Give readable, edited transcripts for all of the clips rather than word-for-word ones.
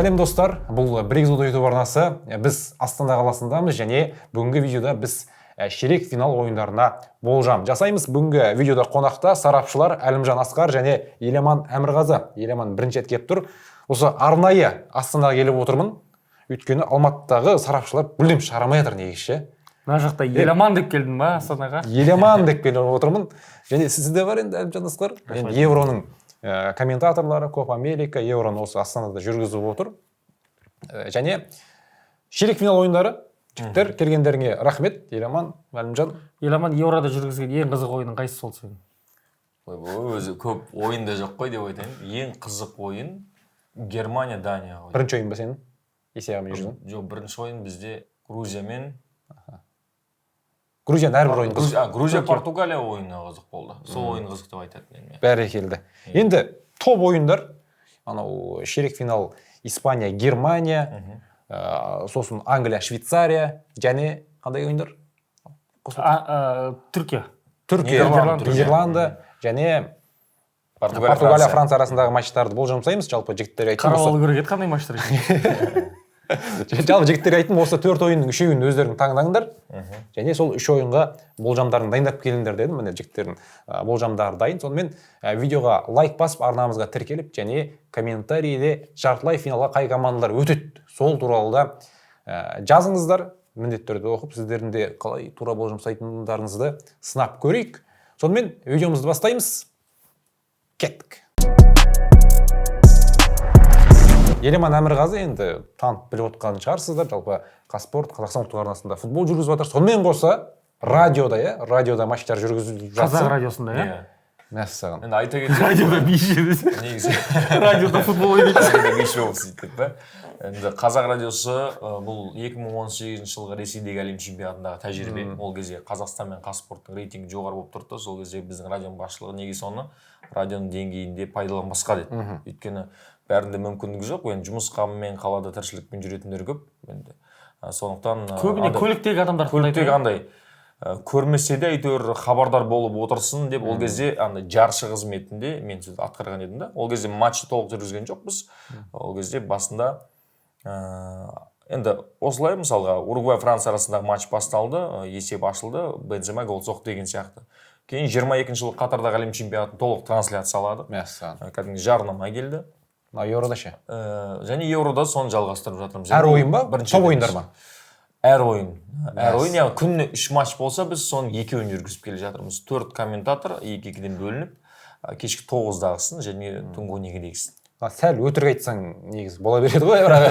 Сәлем, достар! Бұл Бригзода YouTube арнасы. Біз Астана қаласындамыз және бүгінгі видеода біз ширек финал ойындарына болжам жасаймыз. Бүгінгі видеода қонақта сарапшылар Әлімжан Асқар және Еламан Әмірғазы. Еламан бірінші рет келіп тұр. Осы арнайы Астанаға келіп отырмын, өйткені Алматыдағы сарапшылар мүлдем шығара жатыр негізі ше. Мына жақта Еламан деп келдің ба Астанаға? Еламан деп келіп отырмын. Және сізде бар енді Әлімжан Асқар, енді Евроның комментаторлары, Копа Америка, Евроны осы Астанада жүргізіп отыр. Және ширек финал ойындары. Жігіттер, келгендеріңе рахмет, Еламан, Әлімжан. Еламан, Еврода жүргізген ең қызық ойының қайсысы болды сенің? Ойбой, өзі көп ойын да жоқ қой деп айтайын. Ең қызық ойын Германия, Дания ғой. Бірінші ойын ба сенің, Есеғамен жүрген? Жоқ, бірінші ойын бізде Грузия мен Грузияның әрбір ойыны қызық. Грузия, Грузия, Португалия ойыны қызық болды. Сол ойын қызық деп айтатын едім, иә. Бәрекелді. Енді топ ойындар анау ширек финал: Испания, Германия, сосын Англия, Швейцария және қандай ойындар? Түркия. Түркия, Нидерланд. Нидерланды және Португалия, Португалия, Франция арасындағы матчтарды болжам жасаймыз. Жалпы жігіттерге айттым Қарап осы алу керек еді қандай матчтар екенін. Жалпы жігіттерге айттым, осы төрт ойынның үшеуін өздерің таңдаңдар және сол үш ойынға болжамдарын дайындап келіңдер дедім. Міне, жігіттердің болжамдары дайын. Сонымен, видеоға лайк басып, арнамызға тіркеліп және комментарийде жартылай финалға қай командалар өтеді, сол туралы да жазыңыздар. Міндетті түрде оқып, сіздердің де қалай тура болжам жасайтындарыңызды сынап көрейік. Сонымен, видеомызды бастаймыз, кеттік. Еламан Әмірғазы, енді танып біліп отқан шығарсыздар. Жалпы Қазспорт, Қазақстан ұлттық арнасында футбол жүргізіп жатыр, сонымен қоса радиода, иә, радиода матчтар жүргізіп Қазақ жатсың. радиосында, иә. Иә. Мәссаған! Енді айта кетсек, Радиода биші десе. Негізі Радиода футбол ойнайды. Радиода биші болып істейді деп па? Енді Қазақ радиосы, бұл 2018 жылғы Ресейдегі әлем чемпионатындағы тәжірибе. Ол кезде Қазақстан мен Қазспорттың рейтингі жоғары болып тұрды да, сол кезде біздің радионың басшылығы неге соны радионың деңгейінде пайдаланбасқа деді. Өйткені бәрінде мүмкіндігі жоқ енді, жұмыс қамымен, қалада тіршілікпен жүретіндер көп енді. Сондықтан Көбіне көліктегі адамдар тыңдайды. Көліктегі андай көрмесе де, әйтеуір хабардар болып отырсын деп. Ол кезде андай жаршы қызметінде мен сөз атқарған едім да. Ол кезде матчты толық жүргізген жоқпыз. Ол кезде басында енді осылай, мысалға, Уругвай, Франция арасындағы матч басталды, есеп ашылды, Бензема гол соқты деген сияқты. Кейін 22 жылы Катардағы әлем чемпионатын толық трансляцияладық. Мәссаған! Кәдімгі жарнама келді. Мына Еврода ше? Және Еврода соны жалғастырып жатырмыз. Әр ойын ба? Бірінші Топ рет ойындар емес. ма? Әр ойын, әр ойын, яғни күніне үш матч болса, біз соның екеуін жүргізіп келе жатырмыз. Төрт комментатор екі екіден бөлініп, кешкі 9-дағысын және түнгі 12-дегісін. Мына сәл өтірік айтсаң, негізі бола береді ғой, бірақ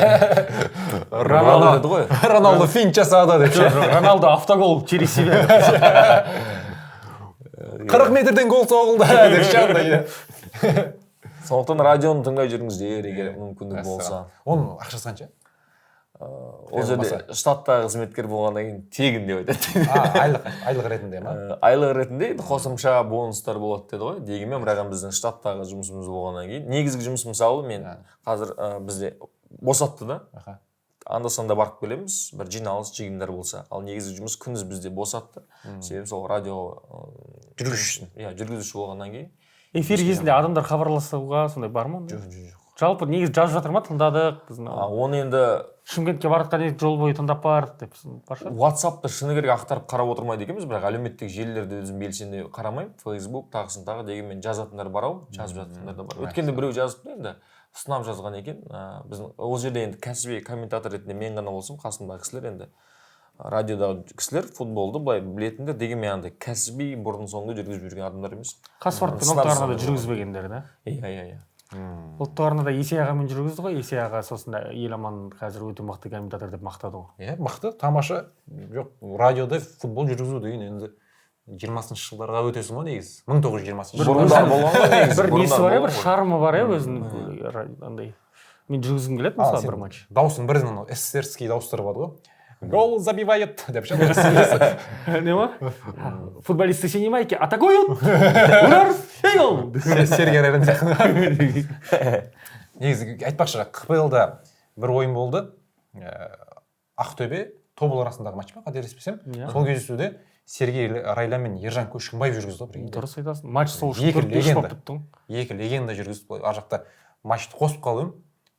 Роналду деді ғой. Роналду финт жасады деп ше. Роналду автогол через себя. 40 метрден гол соғылды деп ше андай. Сондықтан радионы тыңдай жүріңіздер, егер мүмкіндік болса. Оның ақшасы қанша? Ол жерде штаттағы қызметкер болғаннан кейін тегін деп айтады. А, айлық ретінде ма? Айлық ретінде, енді қосымша бонустар болады деді ғой. Дегенмен, бірақ енді біздің штаттағы жұмысымыз болғаннан кейін, негізгі жұмыс, мысалы, мен қазір бізде босатты да, анда санда барып келеміз бір жиналыс жиындар болса, ал негізгі жұмыс күндіз бізде босатты, себебі сол радио Жүргізушісің. Иә, жүргізуші болғаннан кейін. Эфир кезінде адамдар хабарласуға сондай бар ма ондай? Жоқ. Жалпы негізі жазып жатыр ма, тыңдадық біз, А, оны енді Шымкентке бара жатқан едік, жол бойы тыңдап бардық деп бар шығар. WhatsAppты шыны керек ақтарып қарап отырмайды екенбіз, бірақ әлеуметтік желілерде өзім белсенді қарамаймын, Фейсбук, тағысын тағы. Дегенмен жазатындар бар ау, жазып жатқандар да бар. Өткенде біреу жазыпты енді, сынап жазған екен. Біздің ол жерде енді кәсіби комментатор ретінде мен ғана болсам, қасымдағы кісілер енді радиодағы кісілер, футболды былай білетіндер, дегенмен андай кәсіби бұрын соңды жүргізіп жүрген адамдар емес. Қазспорт пен Сынап ұлттық арнада сынап. жүргізбегендер да. Иә. Ұлттық арнада Есей ағамен жүргізді ғой. Есей аға сосын да Еламан қазір өте мықты комментатор деп мақтады ғой. Иә, мықты, тамаша. Жоқ, радиода футбол жүргізу деген енді 20-жылдарға өтесің ғой негізі, 1920 Бір Бұрындар болған ғой негізі. Бір несі Бұрындар бар, иә, бір болған ғой. шармы бар, иә, өзінің андай. Мен жүргізгім келеді, мысалы, бір матч. Дауысың бірден анау СССРский дауыстар болады ғой, гол забивает деп ше. Не ма, футболисты синей майки атакуют, удар и гол. Сергей Райлян сияқты негізі. Айтпақшы, ҚПЛ-да бір ойын болды. Ақтөбе, Тобыл арасындағы матч па, қателеспесем. Сол кездесуде Сергей Райлян мен Ержан Көшкінбаев жүргізді ғой бірге. Дұрыс айтасың, матч сол үшін Екі 4-3 легенда. болып бітті ғой. Екі легенда жүргізіп, былай ар жақта матчты қосып қалып едім.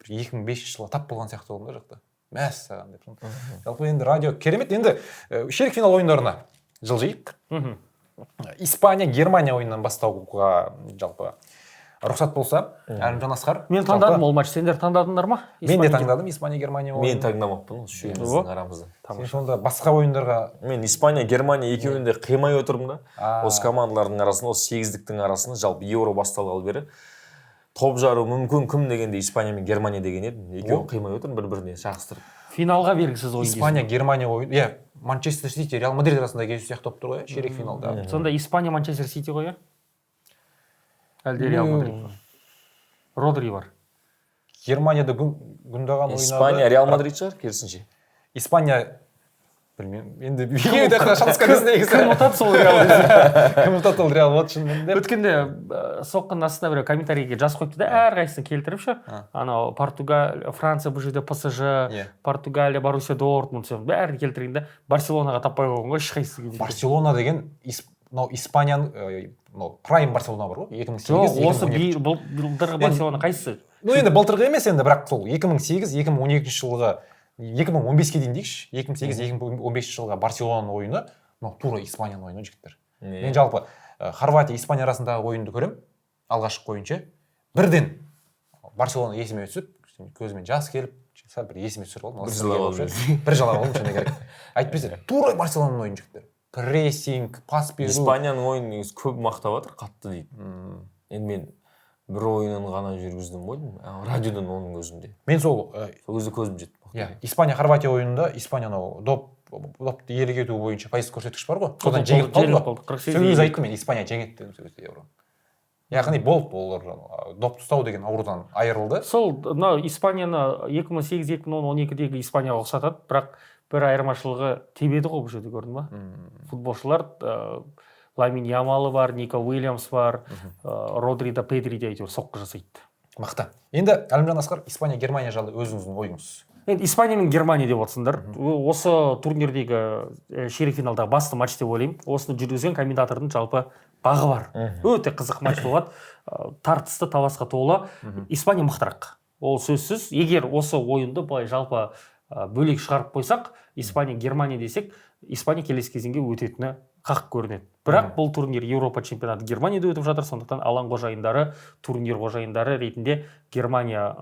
Бір 2005 жылға тап болған сияқты болдым да жақта. Мәссаған деп. Жалпы енді радио керемет. Енді ширек финал ойындарына жылжиық. Испания Германия ойынынан бастауға жалпы рұқсат болса, Әлімжан, Асқар. Мен таңдадым ол матч, сендер таңдадыңдар ма? Мен де таңдадым Испания Германия Мен ойынын. таңдамаппын осы үшеуміздің арамызда. Сен сонда басқа ойындарға Мен Испания, Германия екеуін де қимай отырмын да. А. Осы командалардың арасында, осы сегіздіктің арасында жалпы Еуро басталғалы бері топ жару мүмкін кім дегенде, Испания мен Германия деген едім. Екеуін қимай отырмын, бір біріне шағыстырып. Финалға бергісіз ойын. Испания Германия ойын, иә, Манчестер Сити Реал Мадрид арасында кездесу сияқты болып тұр ғой, иә, ширек финалда. Сонда Испания Манчестер Сити ғой, иә, әлде Реал Мадрид па? Родри бар. Германияда Гүндаған ойнады. Испания Реал Мадрид шығар керісінше. Испания, білмеймін енді, екеуі де шатасқан негізі. Кім ұтады, сол Реал. Кім ұтады, ол Реал болады шынымен де. Өткенде соққының астына біреу комментарийге жазып қойыпты да, әрқайсысын келтіріп ше, анау Португалия, Франция, бұл жерде ПСЖ, Португалия, Боруссия Дортмунд, соның бәрін келтірген да, Барселонаға таппай қойған ғой ешқайсысы. Барселона деген мынау Испанияның мынау прайм Барселона бар ғой, 2008. Жоқ, осы былтырғы Барселона қайсысы? Ну енді былтырғы емес енді, бірақ сол 2008 2012 жылғы, 2015-ке дейін дейікші, 2008 2015 жылғы Барселонаның ойыны мынау тура Испанияның ойыны, жігіттер. Мен жалпы Хорватия Испания арасындағы ойынды көремін, алғашқы ойын ше, бірден Барселона есіме түсіп, көзіме жас келіп, сәл бір есіме түсіріп алдым. Бір жылап алып. Бір жылап алдым, шыны керек. Әйтпесе тура Барселонаның ойыны, жігіттер, прессинг, пас беру. Испанияның ойынын негізі көп мақтап жатыр қатты дейді. Енді мен бір ойынын ғана жүргіздім ғой деймін, радиодан оның өзінде. Мен сол Сол кезде көзім жетті. Иә, Испания Хорватия ойынында Испания анау допты иелік ету бойынша пайыз көрсеткіш бар ғой, содан жеңіліп қалды Жеңіліп ғой. қалды, 48. Сол кезде айттым мен, Испания жеңеді дедім сол кезде Евро. Яғни болды, олар допты ұстау деген аурудан айырылды. Сол мынау Испанияны 2008, 2010, 12-дегі Испанияға ұқсатады, бірақ бір айырмашылығы тебеді ғой бұл жерде, көрдің ба? Футболшылар, Ламин Ямалы бар, Нико Уильямс бар, Родри да, Педри де әйтеуір соққы жасайды. Мықты. Енді, Әлімжан, Асқар, Испания Германия жайлы өзіңіздің ойыңыз. Енді Испания мен Германия деп отырсыңдар. Осы турнирдегі ширек финалдағы басты матч деп ойлаймын. Осыны жүргізген комментатордың жалпы бағы бар, өте қызық матч болады. Тартысты, таласқа толы. Испания мықтырақ, ол сөзсіз. Егер осы ойынды былай жалпы бөлек шығарып қойсақ, Испания Германия десек, Испания келесі кезеңге өтетіні қақ көрінеді. Бірақ бұл турнир, Еуропа чемпионаты Германияда өтіп жатыр, сондықтан алаң қожайындары, турнир қожайындары ретінде Германия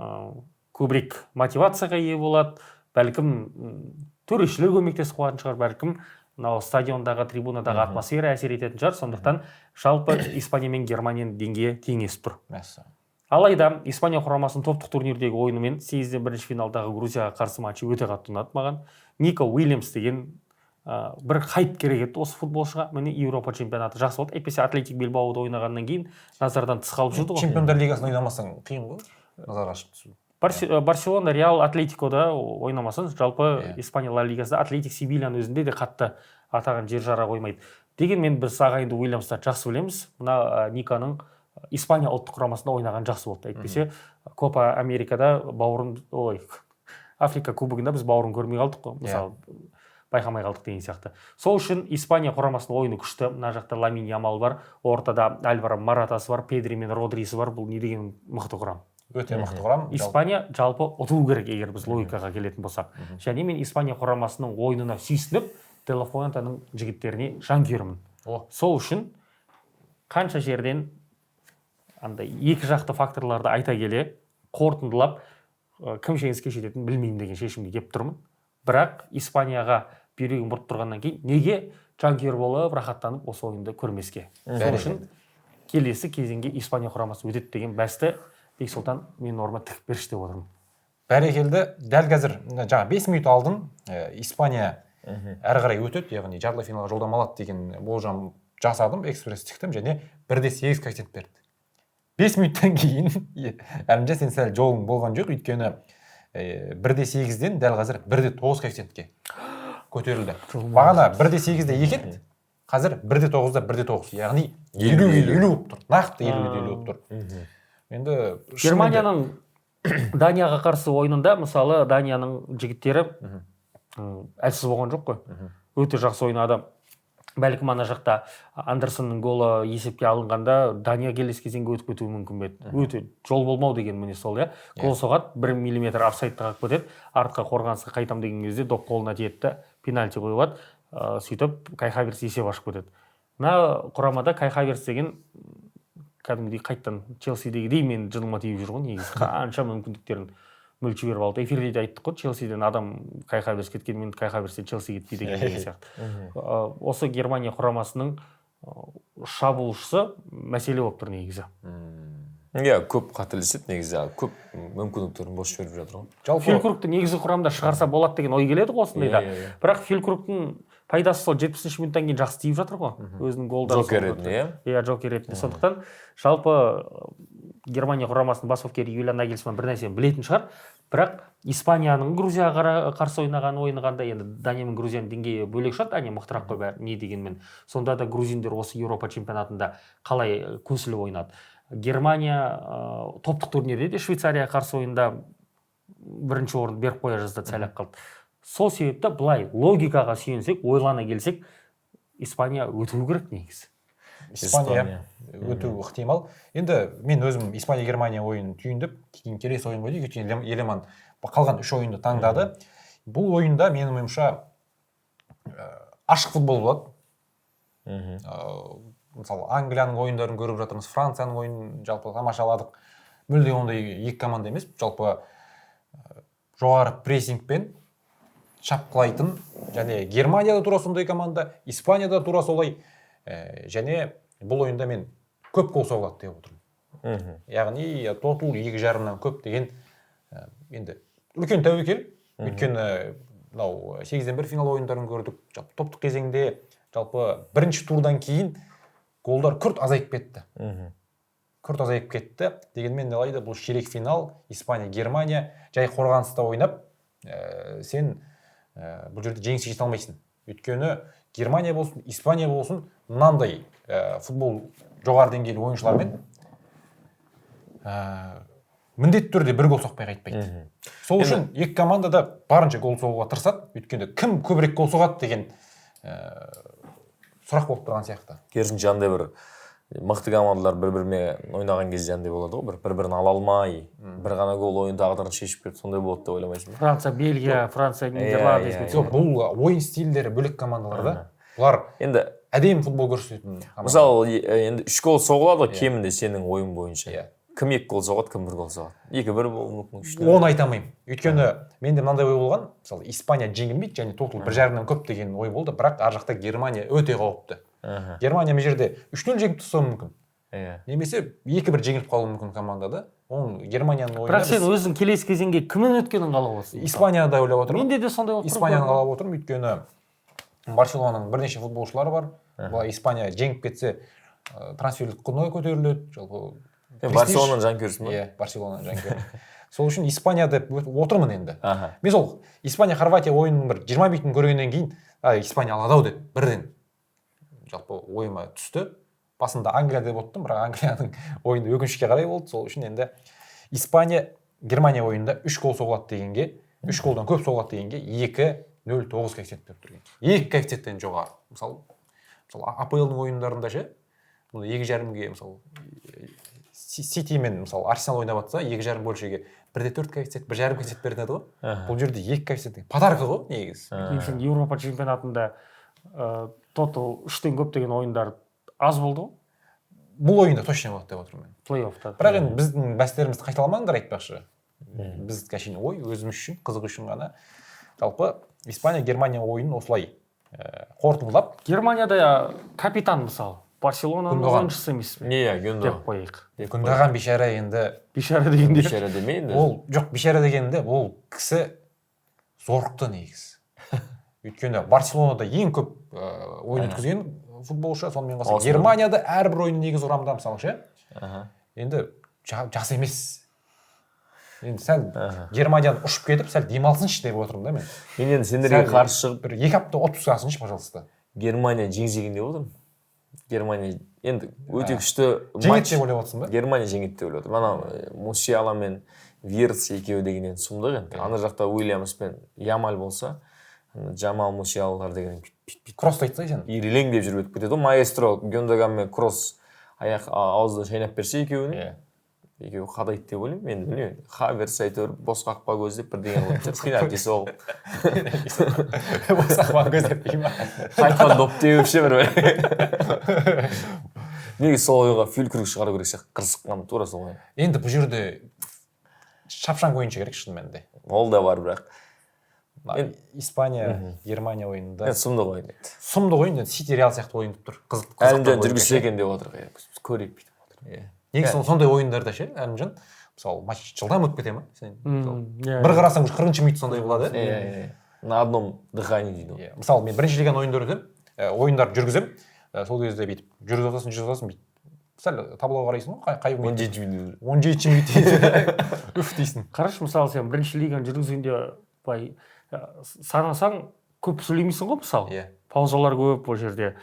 көбірек мотивацияға ие болады. Бәлкім, төрешілер көмектесіп қоятын шығар, бәлкім, мынау стадиондағы, трибунадағы атмосфера әсер ететін шығар. Сондықтан жалпы Испания мен Германияның деңгейі теңесіп тұр. Мәссаған. Алайда Испания құрамасының топтық турнирдегі ойыны мен сегізден бірінші финалдағы Грузияға қарсы матчы өте қатты ұнады маған. Нико Уильямс деген бір хайп керек еді осы футболшыға. Міне, Еуропа чемпионаты жақсы болды, әйтпесе Атлетик Бильбаода ойнағаннан кейін назардан тыс қалып жүрді ғой. Чемпиондар лигасын ойнамасаң, қиын ғой назар ашып түсу. Барселона, Реал, Атлетикода ойнамасаң, жалпы Испания Ла Лигасында Атлетик, Севильяның өзінде де қатты атаған жер жара қоймайды. Дегенмен біз ағайынды Уильямстарды жақсы білеміз. Мына Никоның Испания ұлттық құрамасында ойнаған жақсы болды, әйтпесе Копа Америкада бауырын, ой, Африка кубогында біз бауырын көрмей қалдық қой мысалы, байқамай қалдық деген сияқты. Сол үшін Испания құрамасының ойыны күшті. Мына жақта Ламин Ямал бар, ортада Альваро Моратасы бар, Педри мен Родрисі бар. Бұл не деген мықты құрам! Өте мықты құрам. Испания жалпы ұтылу керек, егер біз логикаға келетін болсақ. Және мен Испания құрамасының ойынына сүйсініп, Де ла Фуэнтаның жігіттеріне жанкүйермін. О. Сол үшін қанша жерден андай екі жақты факторларды айта келе, қорытындылап, кім жеңіске жететінін білмеймін деген шешімге келіп тұрмын. Бірақ Испанияға бүйрегім бұрып тұрғаннан кейін, неге жанкүйер болып, рахаттанып осы ойынды көрмеске? Сол үшін келесі кезеңге Испания құрамасы өтеді деген бәсті, Бексұлтан, менің орныма тігіп берші деп отырмын. Бәрекелді. Дәл қазір мына жаңа 5 минут алдын Испания әрі қарай өтеді, яғни жартылай финалға жолдама алады деген болжам жасадым, экспресс тіктім және 1,8 коэффициент берді. 5 минуттан кейін, Әлімжан, сен сәл жолың болған жоқ, өйткені 1,8-ден дәл қазір 1,9 коэффициентке көтерілді. Бағана 1,8-де 2 еді, қазір 1,9-да 1,9, яғни 50-50 болып тұр, нақты 50-50 болып тұр енді шынымен де. Германияның Данияға қарсы ойынында, мысалы, Данияның жігіттері әлсіз болған жоқ қой, өте жақсы ойнады. Бәлкім ана жақта Андерсонның голы есепке алынғанда Дания келесі кезеңге өтіп кетуі мүмкін бе еді. Өте жол болмау деген міне сол, иә. Гол соғады, 1 миллиметр офсайдта қалып кетеді, артқа қорғанысқа қайтам деген кезде доп қолына тиеді да пенальти қойылады. Сөйтіп Кай Хаверц есеп ашып кетеді. Мына құрамада Кай Хаверц деген кәдімгідей қайттан Челсидегідей мен жыныма тиіп жүр ғой негізі. Қанша мүмкіндіктерін мүлт жіберіп алды. Эфирде де айттық қой, Челсиден адам Кай Хаверц кеткенмен Кай Хаверцтен Челси кетпейді екен деген сияқты. Осы Германия құрамасының шабуылшысы мәселе болып тұр негізі. Иә, көп қателеседі негізі, көп мүмкіндіктерін бос жіберіп жатыр ғой. Жалпы Фюлькругты негізгі құрамда шығарса болады деген ой келеді ғой осындайда. Иә. Бірақ Фюлькругтың пайдасы сол 70-ші минуттан кейін жақсы тиіп жатыр ғой. Өзінің голдары Джокер соғып ретінде, иә? Иә, джокер ретінде. Сондықтан жалпы Германия құрамасының бас бапкері Юлиан Нагельсман бір нәрсені білетін шығар. Бірақ Испанияның Грузияға қарсы ойнаған ойыны қандай, енді Дания мен Грузияның деңгейі бөлек шығар, Дания мықтырақ қой бәрі, не дегенмен. Сонда да грузиндер осы Еуропа чемпионатында қалай көсіліп ойнады. Германия топтық турнирде де Швейцарияға қарсы ойында бірінші орын беріп қоя жаздады, сәл ақ қалды. Сол себепті былай логикаға сүйенсек, ойлана келсек, Испания өтуі керек негізі. Испания өтуі ықтимал. Енді мен өзім Испания Германия ойынын түйіндеп, кейін келесі ойын қойдық, өйткені Еламан қалған үш ойынды таңдады. Бұл ойында менің ойымша ашық футбол болады. Мысалы, Англияның ойындарын көріп жатырмыз, Францияның ойынын жалпы тамашаладық. Мүлде ондай екі команда емес, жалпы жоғары прессингпен шапқылайтын, және Германияда тура сондай команда, Испанияда тура солай. Және бұл ойында мен көп гол соғылады деп отырмын. Яғни тотал 2.5-нан көп деген енді үлкен тәуекел. Өйткені мынау 8-1 финал ойындарын көрдік. Жалпы топтық кезеңде, жалпы бірінші турдан кейін голдар күрт азайып кетті. Күрт азайып кетті. Дегенмен алайда бұл ширек финал, Испания, Германия жай қорғаныста ойнап, сен бұл жерде жеңіске жете алмайсың. Өйткені Германия болсын, Испания болсын, мынандай футбол жоғары деңгейлі ойыншылармен міндетті түрде бір гол соқпай қайтпайды. Сол үшін екі команда да барынша гол соғуға тырысады. Өйткені кім көбірек гол соғады деген сұрақ болып тұрған сияқты. Керісінше андай бір мықты командалар бір-бірімен ойнаған кезде андай болады ғой, бір-бірін ала алмай, бір ғана гол ойын тағдырын шешіп беріп, сондай болады деп ойламайсың ба? Франция, Бельгия, Франция, Нидерланды. Жоқ, бұл ойын стильдері бөлек командалар да. Бұлар енді әдемі футбол көрсететін команда. Мысалы, енді 3 гол соғылады ғой кемінде сенің ойың бойынша. Иә. Кім 2 гол соғады, кім 1 гол соғады? 2-1 болуы мүмкін, 3-0. Оны айта алмаймын. Өйткені менде мынандай ой болған, мысалы, Испания жеңілмейді және тотал 1.5-нан көп деген ой болды, бірақ ар жақта Германия өте қауіпті. Германия мына жерде 3-0 жеңіп тастауы мүмкін. Немесе 2-1 жеңіліп қалуы мүмкін командада. Оның Германияның ойында Бірақ сен өзің келесі кезеңге кімнен өткенін қалап отырсың? Испанияда ойлап отырмын. Менде де сондай болып тұр. Испанияны қалап отырмын, өйткені Барселонаның бірнеше футболшылары бар. Былай Испания жеңіп кетсе, трансферлік құны көтеріледі. Жалпы Сен Барселонаның жанкүйерісің ба? Иә, Барселонаның жанкүйері. Сол үшін Испания деп отырмын енді. Мен сол Испания Хорватия ойынының бір 20 минутын көргеннен кейін, Испания алады ау деп бірден жалпы ойыма түсті. Басында Англия деп отырдым, бірақ Англияның ойыны өкінішке қарай болды. Сол үшін енді Испания Германия ойынында 3 гол соғылады дегенге, 3 голдан көп соғылады дегенге 2.09 коэффициент беріп тұрген. 2 коэффициенттен жоғары. Мысалы, АПЛ-ның ойындарында ше, мұны 2.5-ге, мысалы, Сити мен, мысалы, Арсенал ойнап жатса, 2.5 бөлшеге 1.4 коэффициент, 1.5 коэффициент беретін еді ғой. Бұл жерде 2 коэффициент подарка ғой негізі. Негізі Еуропа чемпионатында тотал 3-тен көп деген ойындар аз болды ғой. Бұл ойында точно болады деп отырмын мен. Плей-оффта. Бірақ енді біздің бәстерімізді қайталамаңдар айтпақшы. Біз әшейін ой, өзіміз үшін, қызық үшін ғана. Жалпы Испания Германия ойынын осылай қорытындылап. Германияда капитан мысалы Барселонаның Гүндоған. ойыншысы емес пе? Не, иә, Гүндоған. Деп қояйық. Гүндоған бейшара енді. Бейшара дегенде. Бейшара демей енді. Ол жоқ, бейшара дегенде ол кісі зорықты негізі. Өйткені Барселонада ең көп ойын өткізген футболшы, сонымен қоса Осында. Германияда әрбір ойын негізі құрамда мысалы ше. Енді жас емес. Енді сәл Германияны ұшып кетіп, сәл демалсыншы деп отырмын да мен. Мен енді сендерге Сәл қарсы шығып бір 2 апта отпуск алсыншы, пожалуйста. Германия жеңсеген деп отырмын. Германия енді өте күшті Жеңеді матч. деп ойлап отырсың ба? Германия жеңеді деп ойлап отырмын. Ана Мусиала мен Вирц екеуі деген енді сұмдық енді. Ана жақта Уильямс пен Ямаль болса, ана Джамал Мусиалалар деген Кросс айтсай сен. Ирелеңдеп жүріп өтіп кетеді ғой. Маэстро Гюндоган мен Кросс аяқ ауызда шайнап берсе екеуінің. Иә. Екеуі қадайды деп ойлаймын. Мен білмеймін. Хаверс әйтеуір бос қақпа көздеп бірдеңе қылып жатыр. Пенальти соғып. Бос қақпа көздеп дей ма? Қайтқан доп теуіп ше бір. Негізі сол ойынға Фюлькруг шығару керек сияқты. Қырсыққан тура сол ойын. Енді бұл жерде шапшаң ойыншы керек шын мәнінде. Ол да бар бірақ. Испания, Германия ойынында. Енді сұмдық ойын еді. Сұмдық ойын, енді Сити Реал сияқты ойын деп тұр. Қызық. Әлімжан жүргізсе екен деп отыр. Көрейік бүйтіп отыр. Иә. Негізі сондай ойындарда ше, Әлімжан, мысалы, матч жылдам өтіп кете ма? Сен бір қарасаң уже 40 минут сондай болады. Иә. На одном дыхании дейді ғой. Мысалы, мен бірінші лиганың ойындарын өтемін, ойындарды жүргіземін. Сол кезде бүйтіп жүргізіп отырасың, бүйтіп сәл таблоға қарайсың ғой, қай минут? 17 минут. 17 минут дейді. Үф дейсің. Қарашы, мысалы, сен бірінші лиганы жүргізгенде былай санасаң көп сөйлемейсің ғой, мысалы. Паузалар көп ол жерде.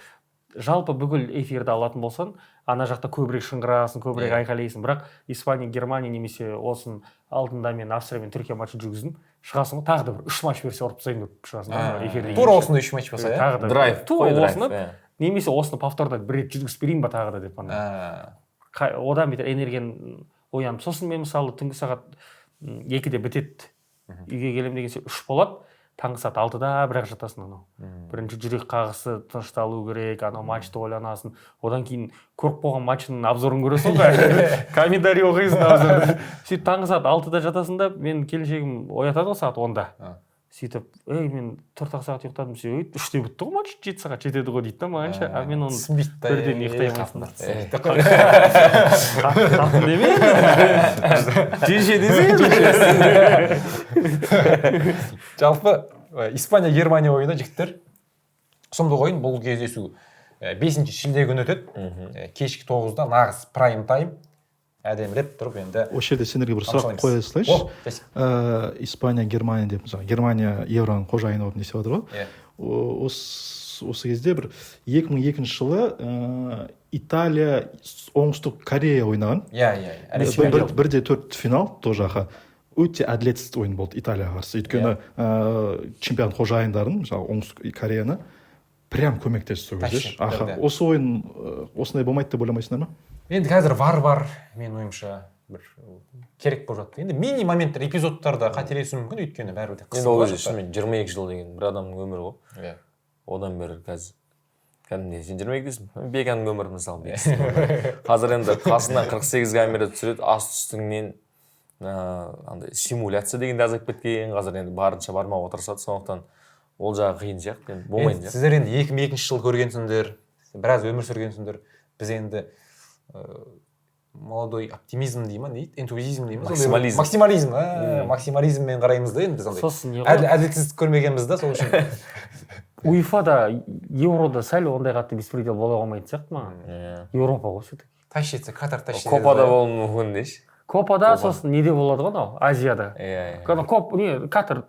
Жалпы бүкіл эфирді алатын болсаң, ана жақта көбірек шыңғырасың, көбірек айқайлайсың. Бірақ Испания, Германия немесе осын алдында мен Австрия мен Түркия матчын жүргіздім. Шығасың ғой, тағы да бір 3 матч берсе ұрып тастайын деп шығасың да эфирде. Тура осындай 3 матч болса, иә? Тағы да драйв. Тура осыны, немесе осыны повторда бір рет жүргізіп берейін ба тағы да деп ана. Одан бетер энергияны оянып. Сосын мен мысалы түнгі сағат 2-де бітеді. Үйге келем дегенше 3 болады. Таңғы сағат 6-да бірақ жатасың анау. Бірінші жүрек қағысы тынышталу керек, анау матчты ойланасың. Одан кейін көріп қойған матчының обзорын көресің ғой. Комментарий оқисың обзорды. Сөйтіп таңғы сағат 6-да жатасың да, мен келіншегім оятады ғой сағат 10-да. Сөйтіп, ей, мен 4 сағат ұйықтадым, сөйтіп, 3-те бітті ғой матч, 7 сағат жетеді ғой дейді да маған ше. А мен оны бірден ұйықтай алмайсың. Қатын деме? Жеше десең. Жалпы Испания, Германия ойыны, жігіттер, сұмдық ойын. Бұл кездесу 5 шілде күні өтеді. Кешкі 9-да нағыз прайм тайм. Әдемілеп тұрып енді. Осы жерде сендерге бір сұрақ қоя салайыншы. Испания, Германия деп, мысалы, Германия евроның қожайыны болып не істеп жатыр ғой. Осы кезде бір 2002 жылы Италия, Оңтүстік Корея ойнаған. Иә. 1-4 финал тоже аха. Өте әділетсіз ойын болды Италияға қарсы. Өйткені чемпион қожайындарын, мысалы, Оңтүстік Кореяны прям көмектесті сол кезде. Аха, осы ойын осындай болмайды деп ойламайсыңдар ма? Енді қазір вар бар, мен ойымша бір керек болып жатты. Енді мини моменттер, эпизодтарда қателесуі мүмкін, өйткені бәрібір де қысым. Енді ол кезде шынымен 22 жыл деген бір адамның өмірі ғой. Иә. Одан бері қазір кәдімгідей сен 22-десің, Беканың өмірі мысалы. Қазір енді қасынан 48 камера түсіреді, асты үстіңнен андай симуляция деген де азайып кеткен. Қазір енді барынша бармауға тырысады, сондықтан ол жағы қиын сияқты, енді болмайтын сияқты. Сіздер енді 2002 жыл көргенсіңдер, біраз өмір сүргенсіңдер. Біз енді молодой оптимизм дей ма, не дейді, энтузиазм дей ма, максимализм. Максимализм, максимализммен қараймыз да енді біз андай. Әділетсіздік көрмегенбіз да, сол үшін. УЕФА-да, Еврода сәл ондай қатты беспредел бола қоймайтын сияқты маған. Еуропа ғой все-таки. Тащ етсе, Катар тащ етсе. Копада болуы мүмкін деші. Копада, сосын неде болады ғой анау, Азияда. Иә. Не, Катар.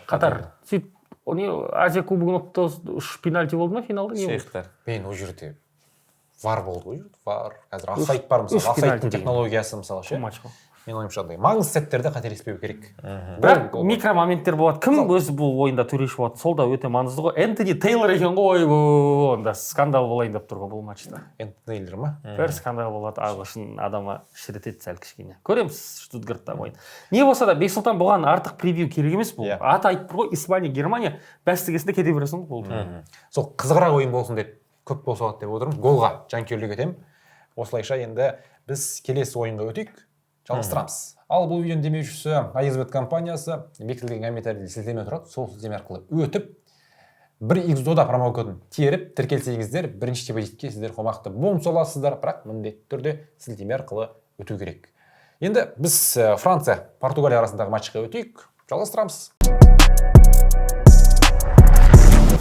Катар. Сөйтіп, не, Азия кубогын ұтты, 3 пенальти болды ма финалда? Шейхтар. Мен ол жерде вар болды ғой, вар. Қазір офсайд бар мысалы, офсайдтың технологиясы мысалы ше. Мен ойымша андай маңызды сәттерде қателеспеу керек. Бірақ микромоменттер болады. Кім өзі бұл ойында төреші болады, сол да өте маңызды ғой. Энтони Тейлор екен ғой, ойбой, онда скандал болайын деп тұр ғой бұл матчта. Энтони Тейлор ма? Бір скандал болады, ағылшын адамы шірітеді сәл кішкене. Көреміз Штутгартта ойын. Не болса да, Бексұлтан, бұған артық превью керек емес бұл. Аты айтып тұр ғой, Испания, Германия бәстегесінде кете бересің ғой болды. Сол қызығырақ ойын болсын деп, көп болса болады деп отырмын. Голға жанкүйерлік етемін. Осылайша енді біз келесі ойынға өтейік. Жалғастырамыз. Ал бұл видеоның демеушісі Айзбет компаниясы. Бекітілген комментарийде сілтеме тұрады. Сол сілтеме арқылы өтіп, 1x дода промокодын теріп, тіркелсеңіздер, бірінші депозитке сіздер қомақты бонус аласыздар, бірақ міндетті түрде сілтеме арқылы өту керек. Енді біз Франция, Португалия арасындағы матчқа өтейік. Жалғастырамыз.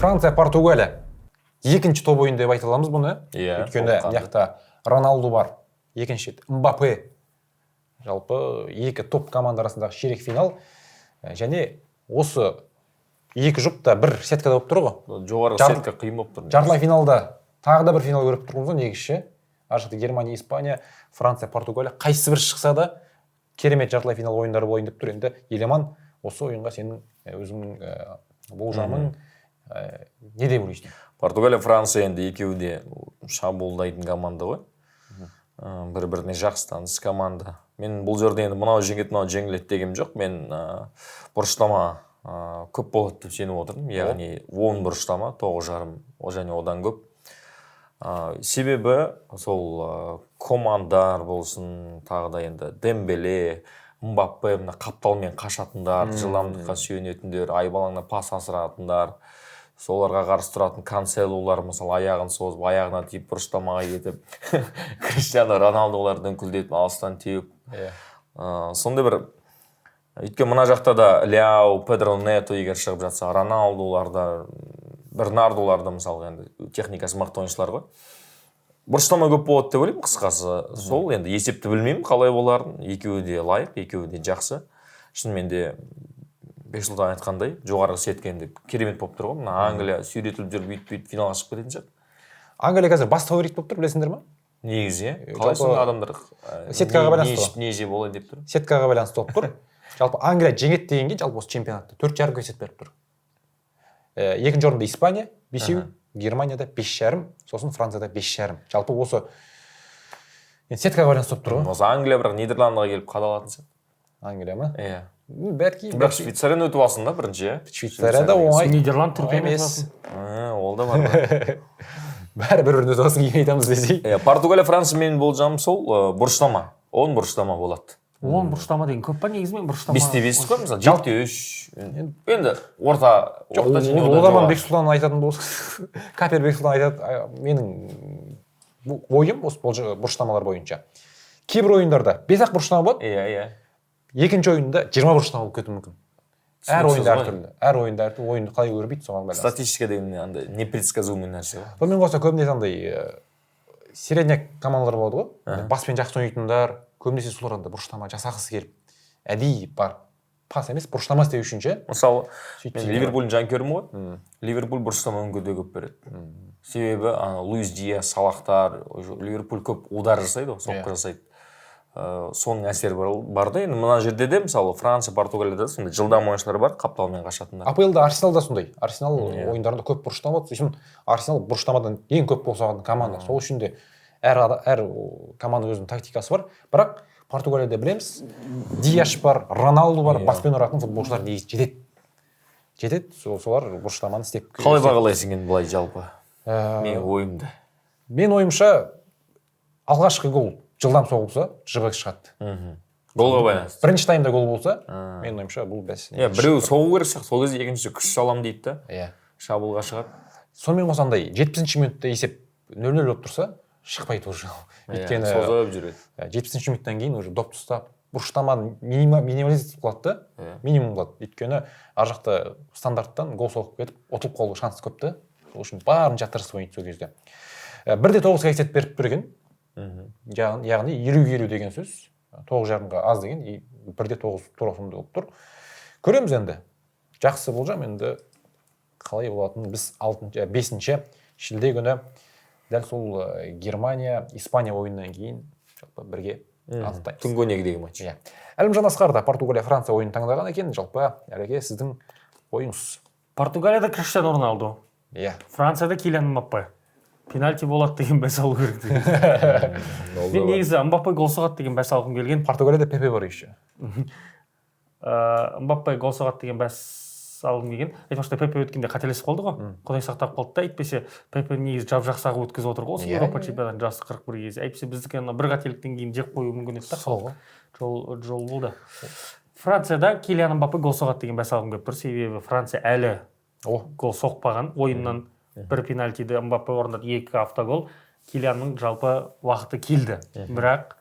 Франция, Португалия. Екінші топ ойын деп айта аламыз бұны. Иә. Өйткені мына жақта Роналду бар, екінші Мбаппе. Жалпы екі топ команда арасындағы ширек финал. Және осы екі жұп та бір сеткада болып тұр ғой. Жоғарғы сетка қиын болып тұр. Жартылай финалда тағы да бір финал көріп тұрмыз ғой негізі ше. Ар жақта Германия, Испания, Франция, Португалия қайсысы бір шықса да керемет жартылай финал ойындары болайын деп тұр. Енді Еламан, осы ойынға сенің өзіңнің болжамың, Не деп ойлайсың? Португалия, Франция енді екеуі де шабуылдайтын команда ғой. Бір-біріне жақсы таныс команда. Мен бұл жерде енді мынау жеңеді, мынау жеңіледі дегенім жоқ. Мен бұрыштама көп болады деп сеніп отырмын. Яғни 10 бұрыштама, 9,5 және одан көп. Себебі сол командар болсын, тағы да енді Дембеле, Мбаппе, мына қапталмен қашатындар, жылдамдыққа сүйенетіндер, айбалаңна пас асыратындар, соларға қарсы тұратын Канселулар, мысалы, аяғын созып, аяғына тиіп бұрыштамаға кетіп, Криштиану Роналдулар дүңкілдетіп алыстан теуіп. Сондай бір, өйткені мына жақта да Ляо, Педро Нето егер шығып жатса, Роналдулар да, Бернардулар да, мысалы, енді техникасы мықты ойыншылар ғой. Бұрыштама көп болады деп ойлаймын, қысқасы. Сол енді есепті білмеймін қалай боларын. Екеуі де лайық, екеуі де жақсы. Шынымен де Бексұлтан айтқандай, жоғарғы сетка енді керемет болып тұр ғой. Мына Англия сүйретіліп жүріп бүйтіп финалға шығып кететін сияқты. Англия қазір бас фаворит болып тұр, білесіңдер ма? Негізі, қалай сонда адамдар сеткаға байланысты не жеп олай деп тұр? Сеткаға байланысты болып тұр. Жалпы Англия жеңеді дегенге жалпы осы чемпионатта 4,5 коэффициент беріп тұр. Екінші орында Испания 5, Германияда 5,5, сосын Францияда 5,5. Жалпы осы енді сеткаға байланысты болып тұр ғой. Осы Англия бірақ Нидерландыға келіп қадалатын сияқты. Англия ма? Иә. Бәлки. Бірақ Швейцарияны өтіп алсын да бірінші, иә? Швейцарияда оңай. Нидерланд Түркия емес. Ол да бар. Бәрі бір-бірін өтіп алсын, кейін айтамыз десей. Португалия, Франция менің болжамым сол, бұрыштама. 10 бұрыштама болады. 10 бұрыштама деген көп па негізі? Мен бұрыштама 5-5 қой, мысалы, 7-3. Енді орта жоқ, ол заман Бексұлтан айтатын болса, Капер Бексұлтан айтады, менің ойым осы бұрыштамалар бойынша. Кейбір ойындарда 5-ақ бұрыштама болады. Иә, иә. Екінші ойында 20 бұрыштама болып кетуі мүмкін. Әр ойында әртүрлі. Әр ойында әртүрлі, ойынды қалай өрбиді соған байланысты. Статистика деген андай непредсказуемый нәрсе ғой. Сонымен қоса көбінесе андай середняк командалар болады ғой. Баспен жақсы ойнайтындар, көбінесе солар андай бұрыштама жасағысы келіп, әдейі бар пас емес, бұрыштама істеу үшін ше. Мысалы, мен Ливерпульдің жанкүйерімін ғой. Ливерпуль бұрыштама өңкеде көп береді. Себебі Луис Диас, Салахтар, Ливерпуль көп удар жасайды ғой, соққы жасайды. Соның әсері бар да. Енді мына жерде де, мысалы, Франция, Португалияда сондай жылдам ойыншылар бар, қапталмен қашатындар. АПЛ-да Арсенал да сондай. Арсенал ойындарында көп бұрыштама болады. Сосын Арсенал бұрыштамадан ең көп гол соғатын команда. Сол үшін де әр команда өзінің тактикасы бар. Бірақ Португалияда білеміз, Диаш бар, Роналду бар, баспен ұратын футболшылар негізі жетеді. Жетеді, солар бұрыштаманы істеп. Қалай бағалайсың енді былай жалпы? Мен ойымды. Мен ойымша алғашқы гол жылдам соғылса, жыбек шығады. Голға байланысты. Бірінші таймда гол болса, мен ойымша бұл бәс. Иә, біреу соғу керек сияқты, сол кезде екіншісі күш салам дейді да. Иә. Шабуылға шығады. Сонымен қоса андай 70-ші минутта есеп 0-0 болып тұрса, шықпайды уже. Өйткені созып жүреді. 70-ші минуттан кейін уже доп ұстап, бұрыштаманы минимализация қылады да, минимум қылады. Өйткені ар жақта стандарттан гол соғып кетіп, ұтылып қалу шансы көп та. Сол үшін барынша тырысып ойнайды сол кезде. 1,9 коэффициент беріп тұр екен. Яғни 50-50 деген сөз, 9,5-ға аз деген, 1,9 тура сондай болып тұр. Көреміз енді. Жақсы болжам, енді қалай болатынын біз 5 шілде күні дәл сол Германия, Испания ойынынан кейін жалпы бірге анықтаймыз. Түнгі 12-дегі матч. Иә. Әлімжан Асқар да Португалия, Франция ойынын таңдаған екен. Жалпы, Әлеке, сіздің ойыңыз? Португалияда Криштиану Роналду. Иә. Францияда Килиан Мбаппе. Пенальти болады деген бәс алу керек деген. Мен негізі Мбаппе гол соғады деген бәс алғым келген. Португалияда Пепе бар еще. Мбаппе гол соғады деген бәс алғым келген. Айтпақшы, Пепе өткенде қателесіп қалды ғой. Құдай сақтап қалды да, әйтпесе Пепе негізі жап-жақсы ағып өткізіп отыр ғой. Осы Еуропа чемпионатының жасы 41 кезде. Әйтпесе біздікі ана бір қателіктен кейін жеп қоюы мүмкін еді. Сол ғой. Жол болды. Францияда Килиан Мбаппе гол соғады деген бәс алғым келіп тұр. Себебі Франция әлі гол соқпаған ойыннан. Бір пенальтиді Мбаппе орындады, 2 автогол. Килианның жалпы уақыты келді. Бірақ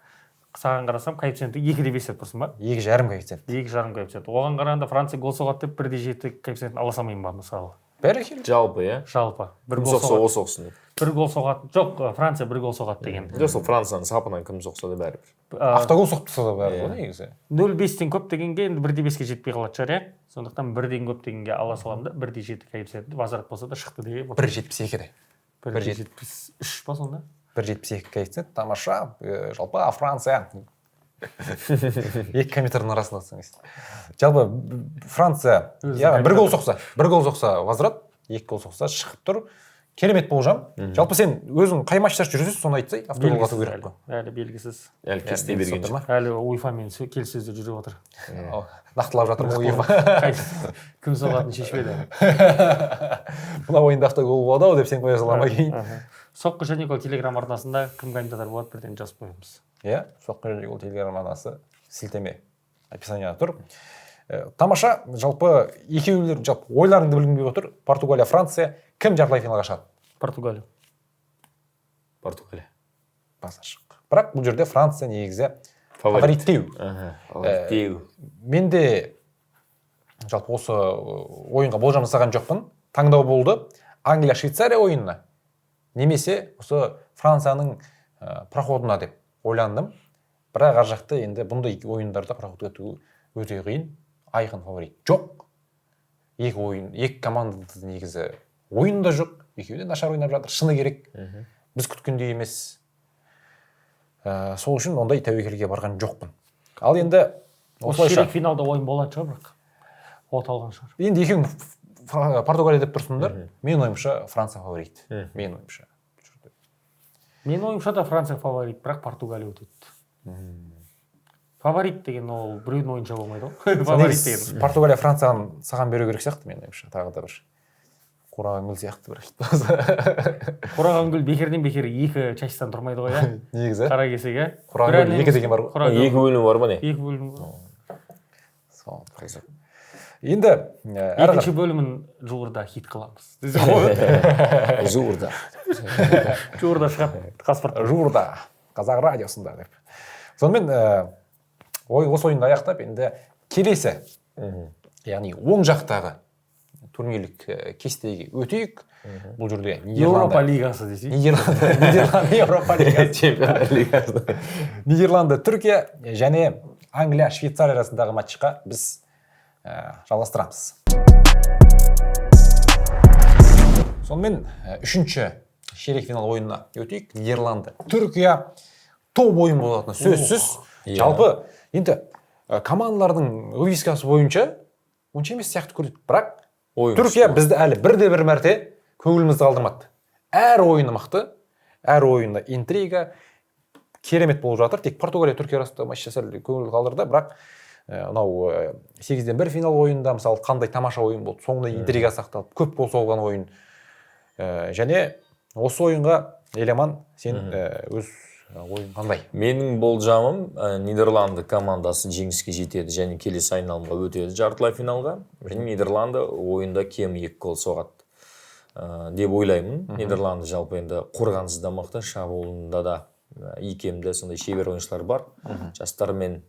саған қарасам коэффициенті 2,5 деп тұрсың ба? 2,5 коэффициент. 2,5 коэффициент. Оған қарағанда Франция гол соғады деп 1,7 коэффициентін ала салмаймын ба мысалы? Бәрекелді. Жалпы, иә? Жалпы. Бір гол соқса, о соқсын деп. Бір гол соғады. Жоқ, Франция бір гол соғады деген. Жоқ, сол Францияның сапынан кім соқса да бәрібір. Автогол соғып тұрса да бәрібір ғой негізі. 0,5-тен көп дегенге енді 1,5-ке жетпей қалатын шығар, иә? Сондықтан 1-ден көп дегенге ала саламын да, 1,7 коэффициентті возврат болса да шықты деп. 1,72-де. 1,73 па сонда? 1,72 коэффициент, тамаша. Жалпы Франция. Екі комментатордың арасында. Жалпы Франция, яғни бір гол соқса, возврат, 2 гол соқса шығып тұр. Керемет болжам. Жалпы сен өзің қай матчта жүрсің, соны айтсай, автогол ату керек қой. Әлі белгісіз. Әлі кесте берген жоқ. Әлі УЕФА-мен келіссөздер жүріп жатыр. Нақтылап жатыр ма УЕФА? Кім соғатынын шешпеді. Мына ойында автогол болады ау деп сен қоя салама кейін. Соққы және гол телеграм арнасында кім комментатор болады бірден жазып қоямыз. Иә, Соққы және гол телеграм арнасы сілтеме описанияда тұр. Тамаша, жалпы екеулер жалпы ойларыңды білгім келіп отыр. Португалия, Франция кім жартылай финалға шығады? Португалия. Португалия. Басы ашық. Бірақ бұл жерде Франция негізі фавориттеу. Фавориттеу. Мен де жалпы осы ойынға болжам жасаған жоқпын. Таңдау болды. Англия, Швейцария ойынына немесе осы Францияның проходына деп ойландым. Бірақ ар жақта енді бұндай ойындарда проход өту өте қиын. Айқын фаворит жоқ. Екі ойын, екі командада негізі ойын да жоқ. Екеуі де нашар ойнап жатыр. Шыны керек. Біз күткендей емес. Сол үшін ондай тәуекелге барған жоқпын. Ал енді осылайша ширек финалда ойын болатын шығар, бірақ от алған шығар. Енді екеуің Португалия деп тұрсыңдар. Менің ойымша Франция фаворит. Менің ойымша. Менің ойымша да Франция фаворит, бірақ Португалия өтеді. Фаворит деген ол біреудің ойынша болмайды ғой. Фаворит деген. Португалия Францияны саған беру керек сияқты менің ойымша. Тағы да бір қураған гүл сияқты бір. Қураған гүл бекерден бекер екі частьтан тұрмайды ғой, иә? Негізі. Қара кесек, иә? Қураған гүл екі деген бар ғой. Екі бөлім бар ма не? Екі бөлім бар. Сол. Енді екінші бөлімін жуырда хит қыламыз. Жуырда. Жуырда шығады Қазспорт. Жуырда Қазақ радиосында деп. Сонымен осы ойынды аяқтап, енді келесі, яғни оң жақтағы турнирлік кестеге өтейік. Бұл жерде Еуропа лигасы десей. Нидерланды, Еуропа лигасы, Чемпиондар лигасы. Нидерланды, Түркия және Англия, Швейцария арасындағы матчқа біз жалғастырамыз. Сонымен үшінші ширек финал ойынына өтейік. Нидерланды, Түркия топ ойын болатыны сөзсіз. Жалпы енді командалардың вывескасы бойынша онша емес сияқты көрінеді. Бірақ Түркия бізді әлі бірде-бір мәрте көңілімізді қалдырмады. Әр ойыны мықты, әр ойында интрига керемет болып жатыр. Тек Португалия, Түркия арасында матч сәл көңіл қалдырды, бірақ мынау 8-1 финал ойында мысалы қандай тамаша ойын болды. Соңында интрига сақталып, көп гол соғылған ойын. Және осы ойынға Еламан, сен өз ойың қандай? Менің болжамым, Нидерланды командасы жеңіске жетеді және келесі айналымға өтеді жартылай финалға. Және Нидерланды ойында кем 2 гол соғады деп ойлаймын. Нидерланды жалпы енді қорғансыз да мықты, шабуылында да икемді сондай шебер ойыншылар бар. Жастар мен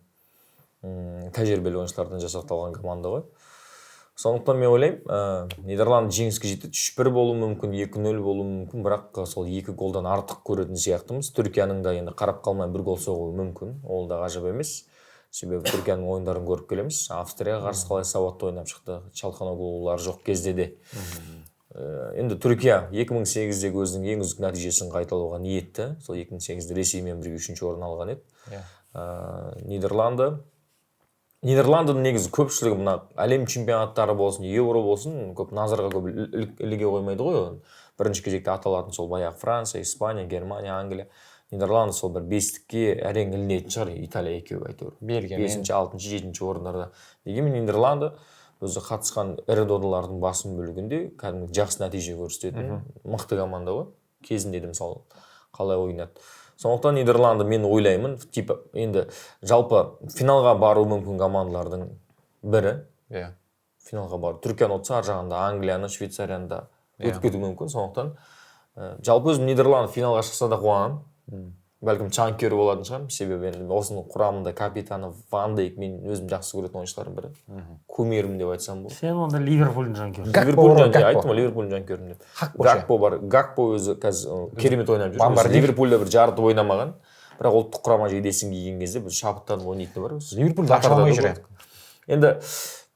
тәжірибелі ойыншылардан жасақталған команда ғой. Сондықтан мен ойлаймын, Нидерланд жеңіске жетеді, 3-1 болуы мүмкін, 2-0 болуы мүмкін, бірақ сол 2 голдан артық көретін сияқтымыз. Түркияның да енді қарап қалмай бір гол соғуы мүмкін, ол да ғажап емес. Себебі Түркияның ойындарын көріп келеміз. Австрияға қарсы қалай сауатты ойнап шықты, Чалханоглулар жоқ кезде де. Енді Түркия 2008-дегі өзінің ең үздік нәтижесін қайталауға ниетті. Сол 2008-де Ресеймен бірге 3-ші орын алған еді. Нидерландының негізі көпшілігі мына әлем чемпионаттары болсын, Еуро болсын, көп назарға көп іліге қоймайды ғой. Бірінші кезекте аталатын сол баяғы Франция, Испания, Германия, Англия. Нидерланды сол бір бестікке әрең ілінетін шығар, Италия екеуі әйтеуір. Бельгия. 5-ші, 6-шы, 7-ші орындарда. Дегенмен Нидерланды өзі қатысқан ірі додалардың басым бөлігінде кәдімгі жақсы нәтиже көрсететін мықты команда ғой. Кезінде де мысалы қалай ойнады. Сондықтан Нидерланды мен ойлаймын, типа енді жалпы финалға бару мүмкін командалардың бірі. Иә. Финалға бару. Түркияны ұтса, ар жағында Англияны, Швейцарияны да өтіп кетуі мүмкін. Сондықтан жалпы өзім Нидерланд финалға шықса да қуанамын. Бәлкім жанкүйер болатын шығармын, себебі енді осының құрамында капитаны Ван Дейк мен өзім жақсы көретін ойыншылардың бірі. Кумирім деп айтсам болады. Сен онда Ливерпульдің жанкүйері. Ливерпульдің жанкүйері, айттым ғой, Ливерпульдің жанкүйерім деп. Гакпо бар. Гакпо өзі қазір керемет ойнап жүр. Ливерпульда бір жарты ойнамаған, бірақ ұлттық құрама жейдесін киген кезде бір шабыттанып ойнайтыны бар өзі. Ливерпульді аша алмай жүр. Енді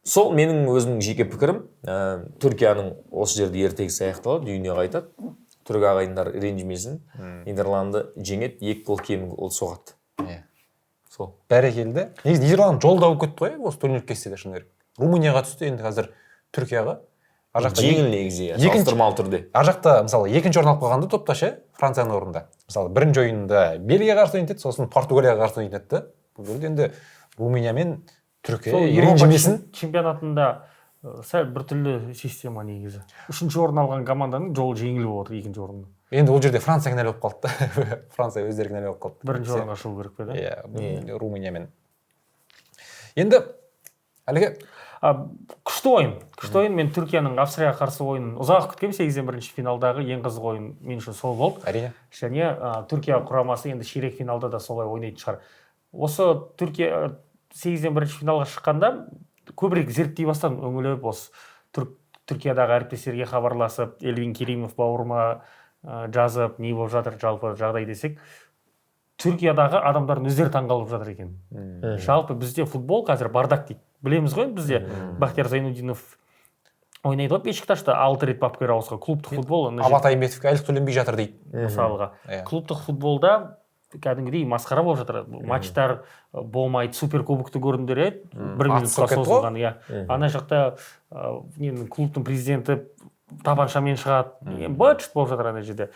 сол менің өзімнің жеке пікірім, Түркияның осы жерде ертегісі аяқталады, үйіне қайтады. Түрік ағайындар ренжімесін, Нидерланды жеңеді, 2 гол кем гол соғады. Сол. Бәрекелді. Негізі Нидерланд жолда болып кетті ғой осы турнир кестеде шыны керек. Румынияға түсті, енді қазір Түркияға. Ар жақта жеңіл негізі, иә, салыстырмалы түрде. Ар жақта мысалы екінші орын алып қалғанда топта ше, Францияның орнында. Мысалы бірінші ойында Бельгияға қарсы ойнайды, сосын Португалияға қарсы ойнайды да. Бұл жерде енді Румыния мен Түркия ренжімесін. Чемпионатында сәл біртүрлі система негізі. Үшінші орын алған команданың жолы жеңіл болып отыр екінші орында. Енді ол жерде Франция кінәлі болып қалды да. Франция өздері кінәлі болып қалды. Бірінші орынға шығу керек пе да? Иә, Румыниямен. Енді әлгі күшті ойын. Күшті ойын. Мен Түркияның Австрияға қарсы ойынын ұзақ күткенмін. 8-1 финалдағы ең қызық ойын мен үшін сол болды. Әрине. Және Түркия құрамасы енді ширек финалда да солай ойнайтын шығар. Осы Түркия 8-1 финалға шыққанда көбірек зерттей бастадым, үңіліп осы Түркиядағы әріптестерге хабарласып, Эльвин Керимов бауырыма жазып, не болып жатыр жалпы жағдай десек, Түркиядағы адамдардың өздері таңғалып жатыр екен. Жалпы бізде футбол қазір бардак дейді. Білеміз ғой, бізде Бахтияр Зайнудинов ойнайды ғой Бешикташта 6 рет бапкер ауысқан. Клубтық футбол. Абат Айымбетовке айлық төленбей жатыр дейді. Мысалға. Клубтық футболда кәдімгідей масқара болып жатыр. Матчтар болмайды, суперкубокты көрдіңдер, бір минутқа созылған. Ана жақта клубтың президенті тапаншамен шығады. Быт-шыт болып жатыр ана жерде.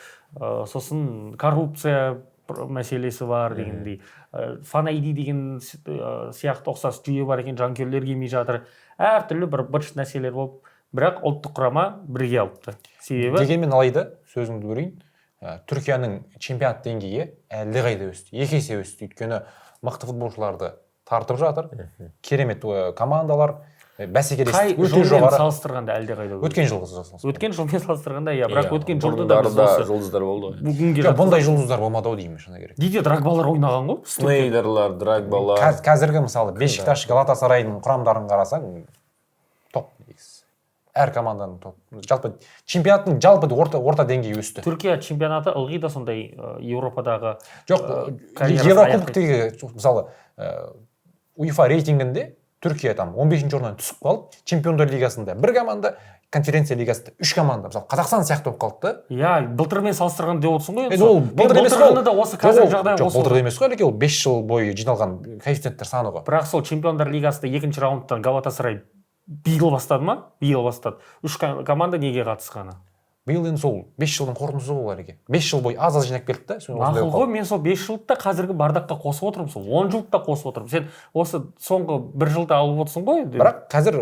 Сосын коррупция мәселесі бар дегендей. Фан-айди деген сияқты ұқсас жүйе бар екен, жанкүйерлер келмей жатыр. Әртүрлі бір быт-шыт нәрселер болып, бірақ ұлттық құрама бірге алыпты. Себебі дегенмен алайда, сөзіңді бөлейін, Түркияның чемпионат деңгейі әлдеқайда өсті, екі есе өсті. Өйткені мықты футболшыларды тартып жатыр. Керемет командалар, бәсекелестік өте жоғары. Салыстырғанда әлдеқайда өсті. Өткен жылғы салыстырғанда. Өткен жылмен салыстырғанда, иә, бірақ өткен жылда да біз осы жұлдыздар болды ғой. Бүгінге бұндай жұлдыздар болмады ау деймін, шыны керек. Диде Драгбалар ойнаған ғой. Снейдерлар, Драгбалар. Қазіргі мысалы Бешикташ, Галатасарайдың құрамдарын қарасаң, топ негізі. Әр команданың топ. Жалпы чемпионаттың жалпы орта деңгейі өсті. Түркия чемпионаты ылғи да сондай Еуропадағы. Жоқ, Еурокубоктегі мысалы УЕФА рейтингінде Түркия там 15-ші орыннан түсіп қалып, Чемпиондар лигасында бір команда, конференция лигасында 3 команда. Мысалы Қазақстан сияқты болып қалды да. Иә, былтырмен салыстырғанда деп отырсың ғой. Енді ол былтыр емес қой. Да осы қазіргі жағдай осы. Былтыр емес қой, әлеке, ол 5 жыл бойы жиналған коэффициенттер саны ғой. Бірақ сол Чемпиондар лигасында екінші раундтан Галатасарай биыл бастады ма? Биыл бастады. 3 команда неге қатысқаны? Биыл енді сол 5 жылдың қорытындысы ғой әлеке. 5 жыл бойы аз-аз жинап келді да. Мақұл ғой, мен сол 5 жылды да қазіргі бардаққа қосып отырмын, сол 10 жылды да қосып отырмын. Сен осы соңғы бір жылда алып отырсың ғой. Бірақ қазір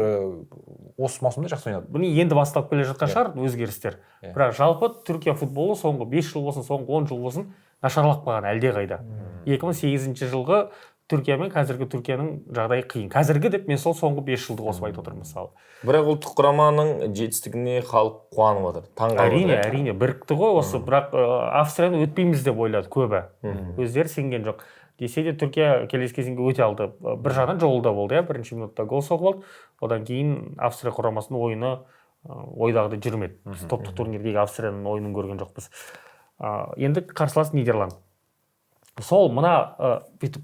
осы маусымда жақсы ойнады. Бұны енді басталып келе жатқан шығар өзгерістер. Бірақ жалпы Түркия футболы соңғы 5 жыл болсын, соңғы 10 жыл болсын нашарлап қалған әлдеқайда. 2008 жылғы Түркия мен қазіргі Түркияның жағдайы қиын. Қазіргі деп мен сол соңғы 5 жылды қосып айтып отырмын мысалы. Бірақ ұлттық құраманың жетістігіне халық қуанып отыр. Таңғалып отыр. Әрине, әрине, бірікті ғой осы, бірақ Австрияны өтпейміз деп ойлады көбі. Өздері сенген жоқ. Десе де Түркия келесі кезеңге өте алды. Бір жағынан жолы да болды, иә, бірінші минутта гол соғып алды. Одан кейін Австрия құрамасының ойыны ойдағыдай жүрмеді. Біз топтық турнирдегі Австрияның ойынын көрген жоқпыз. Енді қарсылас Нидерланд. Сол мына бүйтіп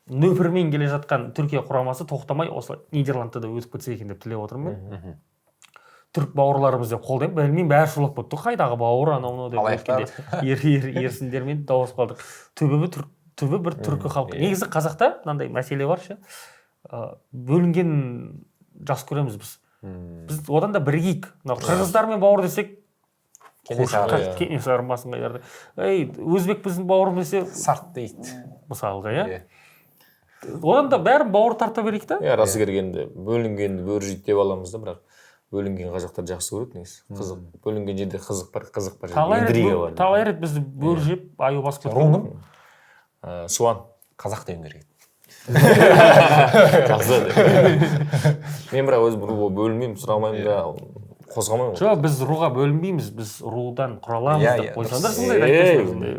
нөпірмен келе жатқан Түркия құрамасы тоқтамай осы Нидерландты да өтіп кетсе екен деп тілеп отырмын мен. Түрік бауырларымыз деп қолдаймын. Білмеймін, бәрі шулап кетті. Қайдағы бауыр, анау мынау деп өткенде ерсіндермен дауыс қалдық. Түбі бір түркі халқы. Негізі қазақта мынандай мәселе бар ше. Бөлінген жақсы көреміз біз. Біз одан да бірігейік. Мынау қырғыздармен бауыр десек, Кенесары басын қайдарды. Ей, өзбек біздің бауырымыз десе, сарт дейді. Мысалға, иә. Одан да бәрін бауыр тарта берейік та. Иә, расы келгенде бөлінгенді бөрі жейді деп аламыз да, бірақ бөлінген қазақтар жақсы көреді негізі. Қызық. Бөлінген жерде қызық бар, қызық бар, интрига бар. Талай рет бізді бөрі жеп, аю басып кеткен. Руың кім? Суан. Қазақ деуің керек еді. Жақсы. Мен бірақ өзім руға бөлінбеймін, сұрамаймын да, қозғамаймын. Жоқ, біз руға бөлінбейміз, біз рудан құраламыз деп қойсаңдар, сондай айтпайсыңдар.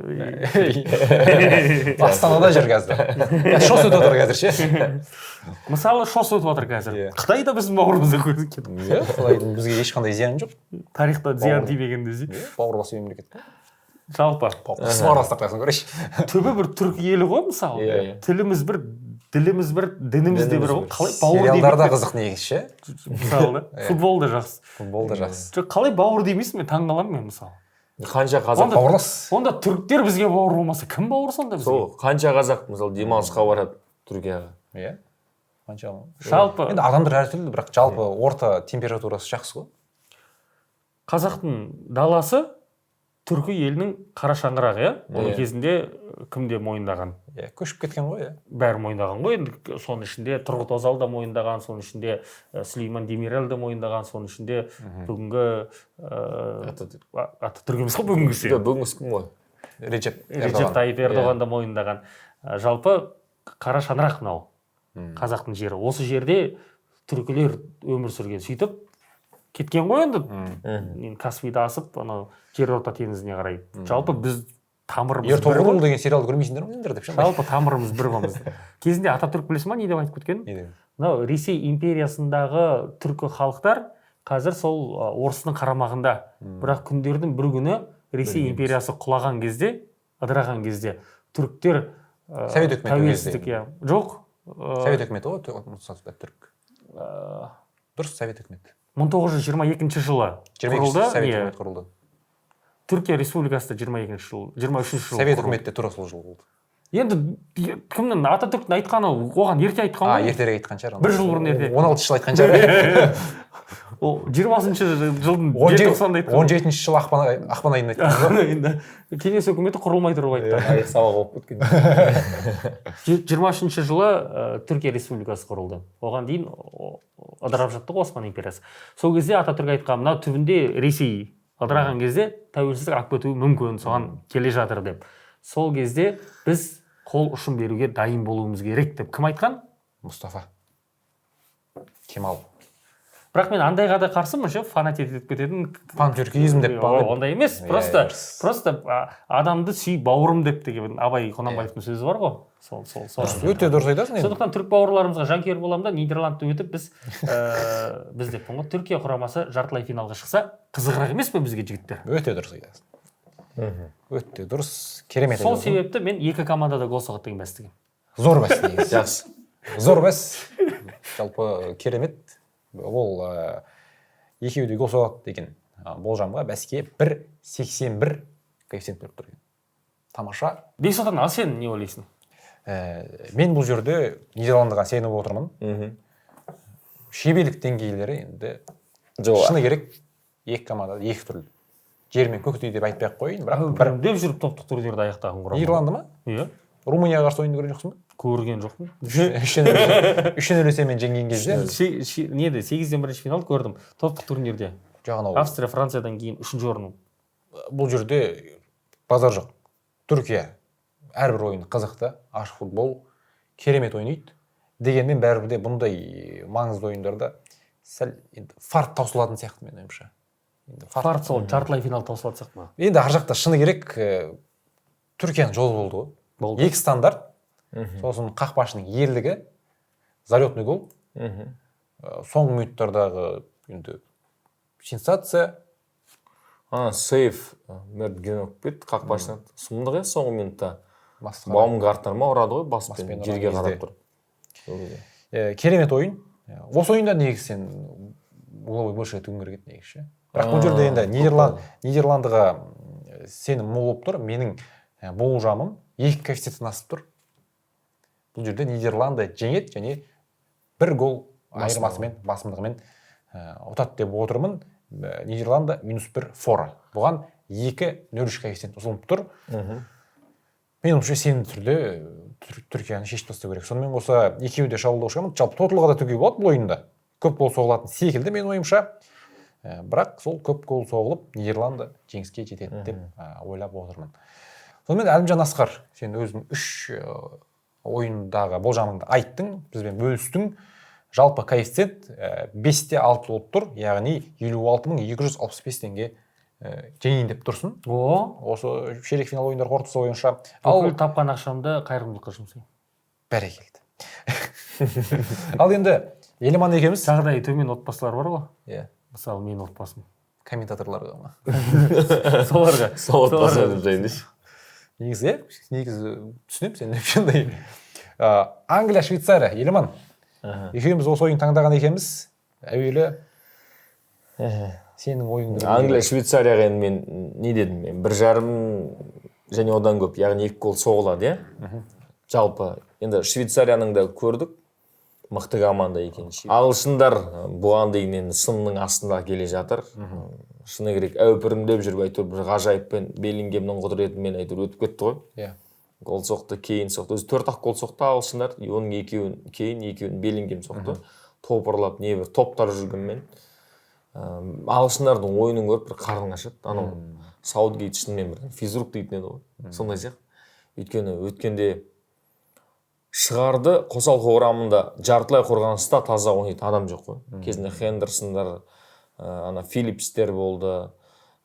Астанада жүр қазір. Шос өтіп отыр қазір ше. Мысалы, шос өтіп отыр қазір. Қытай да біздің бауырымызда көрініп кетті. Иә, Қытайдың бізге ешқандай зияны жоқ. Тарихта зиян тимеген десе. Бауырлас мемлекет. Жалпы. Бауырластап қоясың, көрейші. Түбі бір түркі елі ғой, мысалы. Тіліміз бір, діліміз бір, дініміз де бір ғой. Қалай бауыр дейміз? Сериалдар да қызық негізі ше. Мысалы, футбол да жақсы. Футбол да жақсы. Жоқ, қалай бауыр демейсің, мен таңғаламын мен мысалы. Қанша қазақ бауырлас. Онда түріктер бізге бауыр болмаса, кім бауыр сонда бізге? Сол, қанша қазақ мысалы демалысқа барады Түркияға. Иә. Қанша? Жалпы. Енді адамдар әртүрлі, бірақ жалпы орта температурасы жақсы ғой. Қазақтың даласы түркі елінің қара шаңырағы, иә? Оның кезінде кім де мойындаған? Иә, көшіп кеткен ғой, иә. Бәрі мойындаған ғой. Енді соның ішінде Тұрғыт Озал да мойындаған, соның ішінде Сүлейман Демирел де мойындаған, соның ішінде бүгінгі Ататүрк емес қой бүгінгісі. Жоқ, бүгінгісі кім ғой? Режеп Тайып Эрдоған да мойындаған. Жалпы қара шаңырақ мынау. Қазақтың жері. Осы жерде түркілер өмір сүрген. Сөйтіп кеткен ғой енді. Енді Каспийді асып, анау Жерорта теңізіне қарай. Жалпы біз тамырымыз бір. Ертоғрул деген сериалды көрмейсіңдер ме сендер деп ше? Жалпы тамырымыз бір ғой біздің. Кезінде Ататүрк білесің ба не деп айтып кеткен? Мынау Ресей империясындағы түркі халықтар қазір сол орыстың қарамағында. Бірақ күндердің бір күні Ресей империясы құлаған кезде, ыдыраған кезде түріктер Совет өкіметі тәуелсіздік, иә. Жоқ. Совет өкіметі ғой, Ататүрк. Дұрыс, Совет өкіметі. 1922 жылы құрылды. Совет өкіметі құрылды. Түркия Республикасы да 22 жыл, 23 жыл. Совет өкіметі тура сол жыл болды. Енді кімнің Ататүрктің айтқаны оған ерте айтқан ғой. Ертерек айтқан шығар. Бір жыл бұрын ерте. 16 жыл айтқан шығар. Ол 20 жылдың желтоқсанында айтқан. 17 жыл ақпан айында айтқан. Кеңес өкіметі құрылмай тұрып айтты. Тарих сабағы болып кеткен. 23 жылы Түркия Республикасы құрылды. Оған дейін ыдырап жатты ғой Осман империясы. Сол кезде Ататүрк айтқан, мынау түбінде Ресей ыдыраған кезде тәуелсіздік алып кетуі мүмкін, соған келе жатыр деп. Сол кезде біз қол ұшын беруге дайын болуымыз керек деп кім айтқан? Мұстафа Кемал. Бірақ мен андайға да қарсымын ше, фанат етіп кететін пантюркизм деп ондай емес. Просто адамды сүй бауырым деп деген Абай Құнанбаевтың сөзі бар ғой. Сол өте дұрыс айтасың енді. Сондықтан түрік бауырларымызға жанкүйер боламын да, Нидерландты өтіп біз біз деппін ғой, Түркия құрамасы жартылай финалға шықса қызығырақ емес пе бізге, жігіттер? Өте дұрыс айтасың. Өте дұрыс, керемет. Сол себепті мен екі командада гол соғады деген бәс тігемін. Зор бәс негізі. Жақсы. Зор бәс. Жалпы керемет. Ол екеуі де гол соғады деген болжамға бәске 1.81 коэффициент беріп тұр екен. Тамаша. Бексұлтан, ал сен не ойлайсың? Мен бұл жерде Нидерландыға сеніп отырмын. Шеберлік деңгейлері енді шыны керек, екі команда екі түрлі. Жер мен көктей деп айтпай ақ қояйын, бірақ бір деп жүріп топтық турнирді аяқтаған құрама. Нидерланды ма? Иә. Румынияға қарсы ойынды көрген жоқсың ба? Көрген жоқпын. 3-0 есебімен жеңген кезде. Неде 8-ден 1 финал көрдім топтық турнирде. Жоқ, анау Австрия, Франциядан кейін 3-ші орын. Бұл жерде базар жоқ. Түркия әрбір ойын қызықты, ашық футбол, керемет ойнайды. Дегенмен бәрібір де бұндай маңызды ойындарда сәл енді фарт таусылатын сияқты менің ойымша. Фарт сол жартылай финал таусылатын сияқты ма? Енді ар жақта шыны керек, Түркияның жолы болды ғой. Болды. Екі стандарт, сосын қақпашының ерлігі, залетный гол. Соңғы минуттардағы енді сенсация. Сейф Мерт Генок бет қақпашына сұмдық, соңғы минутта. Баумгартнер ма ұрады ғой, баспен жерге қарап тұрып. Керемет ойын. Осы ойында негізі сен угловой больше етуің керек еді негізі. Бірақ бұл жерде енді Нидерландыға сенім мол болып тұр. Менің болжамым екі коэффициенттен асып тұр. Бұл жерде Нидерланды жеңеді және бір гол айырмасымен, басымдығымен ұтады деп отырмын. Нидерланды -1 фора. Бұған 2.03 коэффициент ұсынылып тұр. Мен ойымша сенімді түрде Түркияны шешіп тастау керек. Сонымен қоса екеуі де шабуылдаушы команда. Жалпы тоталға да тігуге болады бұл ойында. Көп гол соғылатын секілді менің ойымша. Бірақ сол көп гол соғылып Нидерланды жеңіске жетеді деп ойлап отырмын. Сонымен Әлімжан Асқар, сен өзің 3 ойындағы болжамыңды айттың, бізбен бөлістің. Жалпы коэффициент 5.6 болып тұр, яғни 56 265 теңге жеңейін деп тұрсың. Осы ширек финал ойындар қорытындысы бойынша. Ал тапқан ақшамды қайырымдылыққа жұмсаймын. Бәрекелді. Ал енді Еламан екеуміз. Жағдайы төмен отбасылар бар ғой. Иә. Мысалы менің отбасым. Комментаторларға ма? Соларға. Сол отбасы жұмсайын. Негізі, негізі түсінемін сені деп. Англия, Швейцария, Еламан. Екеуміз осы ойын таңдаған екенбіз. Әуелі сенің ойыңды. Англия, Швейцарияға енді мен не дедім? Мен 1.5 және одан көп, яғни 2 гол соғылады, иә? Жалпы енді Швейцарияның да көрдік, мықты команда екен. Ағылшындар бұған дейін енді сынның астында келе жатыр. Шыны керек, әупірімдеп жүріп әйтеуір бір ғажайыппен, Беллингемнің құдіретімен әйтеуір өтіп кетті ғой. Иә. Гол соқты, Кейн соқты. Өзі 4-ақ гол соқты ағылшындар, оның екеуін Кейн, екеуін Беллингем соқты. Топырлап небір топтар жүргенмен. Ағылшындардың ойынын көріп бір қарның ашады. Анау Саутгейт шынымен бір физрук дейтін еді ғой. Сондай сияқты. Өйткені өткенде шығарды қосалқы құрамында жартылай қорғаныста таза ойнайтын адам жоқ қой. Кезінде Хендерсондар, ана Филлипстер болды.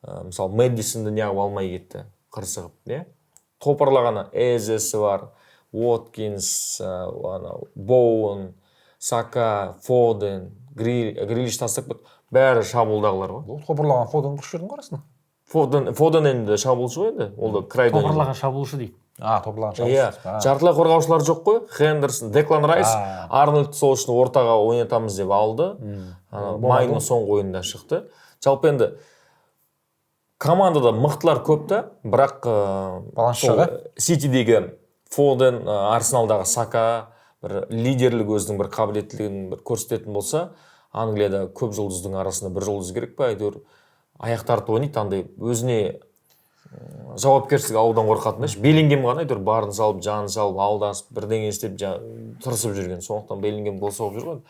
Мысалы Мэдисонды неғып алмай кетті қырсығып, иә? Топырлаған Эзесі бар, Уоткинс, анау Боуэн, Сака, Фоден, Грилиш тастап кетті. Бәрі шабуылдағылар ғой. Бұл топырлаған Фоден қосып жібердің ғой арасына. Фоден енді шабуылшы ғой енді. Ол да крайдан. Топырлаған шабуылшы дейді. Топырлаған шабуылшы. Иә, жартылай қорғаушылар жоқ қой. Хендерсон, Деклан Райс, Арнольд сол үшін ортаға ойнатамыз деп алды. Майдың соңғы ойында шықты. Жалпы енді командада мықтылар көп та, бірақ баланс жоқ. Ситидегі Фоден, Арсеналдағы Сака бір лидерлік өзінің бір қабілеттілігін бір көрсететін болса, Англияда көп жұлдыздың арасында бір жұлдыз керек па, әйтеуір аяқ тартып ойнайды, андай өзіне жауапкершілік алудан қорқатын. Беллингем ғана әйтеуір барын салып, жанын салып, алдасып, бірдеңе істеп, тырысып жүрген. Сондықтан Беллингем гол соғып жүр ғой.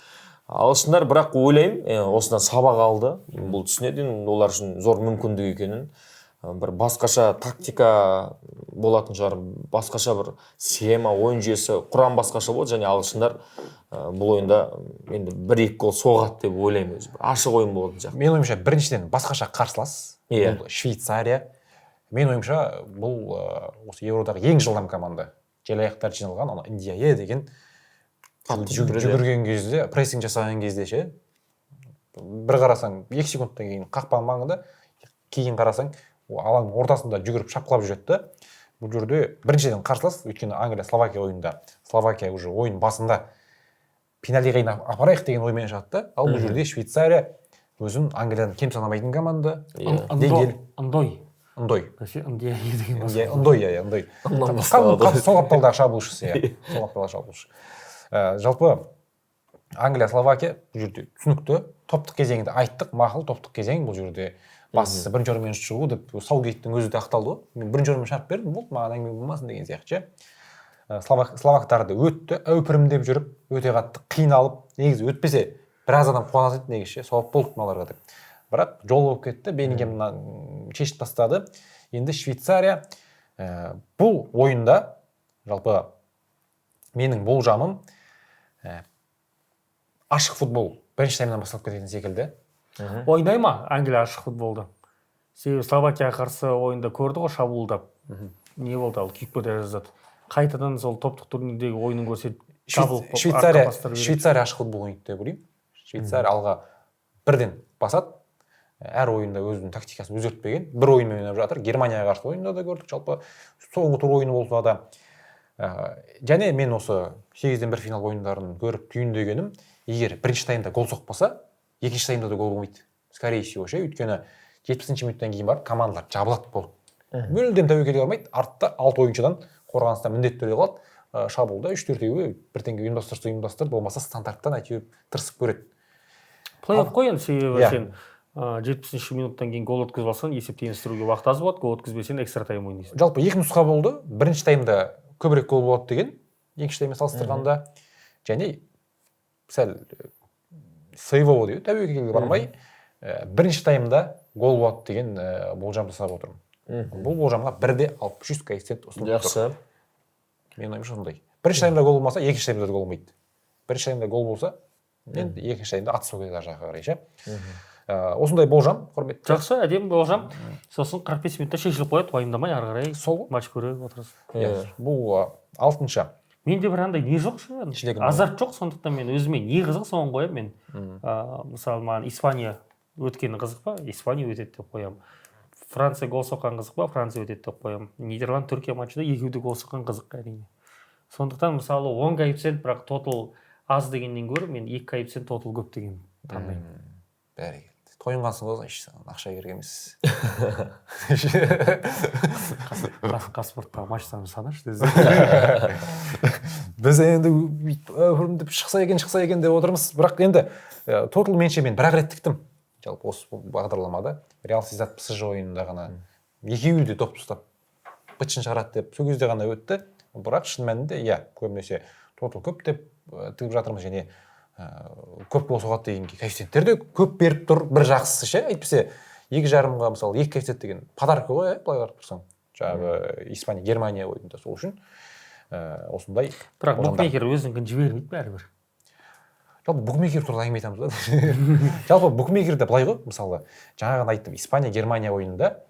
Ағылшындар бірақ ойлаймын, осыдан сабақ алды. Бұл түсінеді, олар үшін зор мүмкіндік екенін. Бір басқаша тактика болатын шығар, басқаша бір схема, ойын жүйесі, құрам басқаша болады және ағылшындар бұл ойында енді 1-2 гол соғады деп ойлаймын өзім. Ашық ойын болатын сияқты. Менің ойымша, біріншіден басқаша қарсылас. Иә. Бұл Швейцария. Менің ойымша, бұл осы Еуродағы ең жылдам команда. Желаяқтар жиналған, ана Индия деген жүгірген кезде, прессинг жасаған кезде ше, бір қарасаң 2 секундтан кейін қақпа маңында, кейін қарасаң алаңның ортасында жүгіріп шапқылап жүреді да. Бұл жерде біріншіден қарсылас, өйткені Англия Словакия ойынында, Словакия уже ойын басында пенальтиға дейін апарайық деген оймен шығады да. Ал бұл жерде Швейцария өзін Англиядан кем санамайтын команда. Ндой. Ндой. Ндой, иә, Ндой. Сол қапталдағы шабуылшысы, иә. Сол қапталдағы шабуылшы. Жалпы Англия Словакия бұл жерде түсінікті. Топтық кезеңді айттық, мақұл, топтық кезең бұл жерде бастысы бірінші орынмен шығу деп Саутгейттің өзі де ақталды ғой. Мен бірінші орынмен шығарып бердім, болды, маған әңгіме болмасын деген сияқты ше. Словактарды өтті, әупірімдеп жүріп, өте қатты қиналып, негізі өтпесе біраз адам қуанатын еді негізі ше, сауап болды мыналарға деп. Бірақ жол болып кетті, Беллингем шешіп тастады. Енді Швейцария бұл ойында жалпы менің болжамым ашық футбол бірінші таймнан басталып кететін секілді. Ойнай ма Англия ашық футболды? Себебі Словакияға қарсы ойында көрді ғой шабуылдап. Не болды, ал күйіп кете жаздады. Қайтадан сол топтық турнирдегі ойынын көрсетіп, Швейцария ашық футбол ойнайды деп ойлаймын. Швейцария алға бірден басады. Әр ойында өзінің тактикасын өзгертпеген. Бір ойынмен ойнап жатыр. Германияға қарсы ойында да көрдік. Жалпы соңғы тур ойыны болса да. Және мен осы 8-1 финал ойындарын көріп түйіндегенім, егер бірінші таймда гол соқпаса, екінші таймда да гол болмайды. Скорее всего, ше, өйткені 70-ші минуттан кейін барып командалар жабылады болды. Мүлдем тәуекелге бармайды. Артта 6 ойыншыдан қорғаныста міндетті түрде қалады. Шабуылда 3-4-еуі бірдеңе ұйымдастырса ұйымдастырды, болмаса стандарттан әйтеуір тырысып көреді. Плей-офф қой енді, себебі сен 70-ші минуттан кейін гол өткізіп алсаң, есеп теңестіруге уақыт аз болады, гол өткізбесең экстра тайм ойнайсың. Жалпы екі нұсқа болды. Бірінші таймда көбірек гол болады деген, екінші тайммен салыстырғанда, және сәл сейвово дейді, тәуекелге бармай, бірінші таймда гол болады деген болжам жасап отырмын. Бұл болжамға 1.63 коэффициент ұсынылып тұр. Жақсы. Менің ойымша сондай. Бірінші таймда гол болмаса, екінші таймда да гол болмайды. Бірінші таймда гол болса, енді екінші таймда атысу керек ар жаққа қарай ше. Осындай болжам, құрметті. Жақсы, әдемі болжам. Сосын 45 минутта шешіліп қояды, уайымдамай ары қарай сол матч көріп отырасыз. Иә, бұл 6-шы. Менде бір андай не жоқ ше, азарт жоқ, сондықтан мен өзіме не қызық соны қоямын мен. Мысалы маған Испания өткені қызық па? Испания өтеді деп қоямын. Франция гол соққан қызық па? Франция өтеді деп қоямын. Нидерланд Түркия матчында екеуі де гол соққан қызық әрине. Сондықтан мысалы 10 коэффициент, бірақ тотал аз дегеннен гөрі мен 2 коэффициент тотал көп деген таңдаймын. Бәрекелді. Тойынғансың ғой, саған ақша керек емес. Қаспорттағы матчтан санашы. Біз енді бүйтіп шықса екен, шықса екен деп отырмыз. Бірақ енді тотал менше мен бір-ақ рет тіктім. Жалпы осы бағдарламада Реал Сосьедад ПСЖ ойынында ғана екеуі де доп ұстап бытшын шығарады деп сол кезде ғана өтті. Бірақ шын мәнінде иә, көбінесе тотал көп деп тігіп жатырмыз және көп гол соғады деген коэффициенттер де көп беріп тұр. Бір жақсысы ше, әйтпесе 2,5-ға мысалы 2 коэффициент деген подарка ғой, былай қарап тұрсаң. Жаңағы Испания Германия ойынында сол үшін осындай. Бірақ букмекер өзінікін жібермейді бәрібір. Жалпы букмекер туралы әңгіме айтамыз ба? Жалпы букмекерде былай ғой, мысалы жаңа ғана айттым, Испания Германия ойынында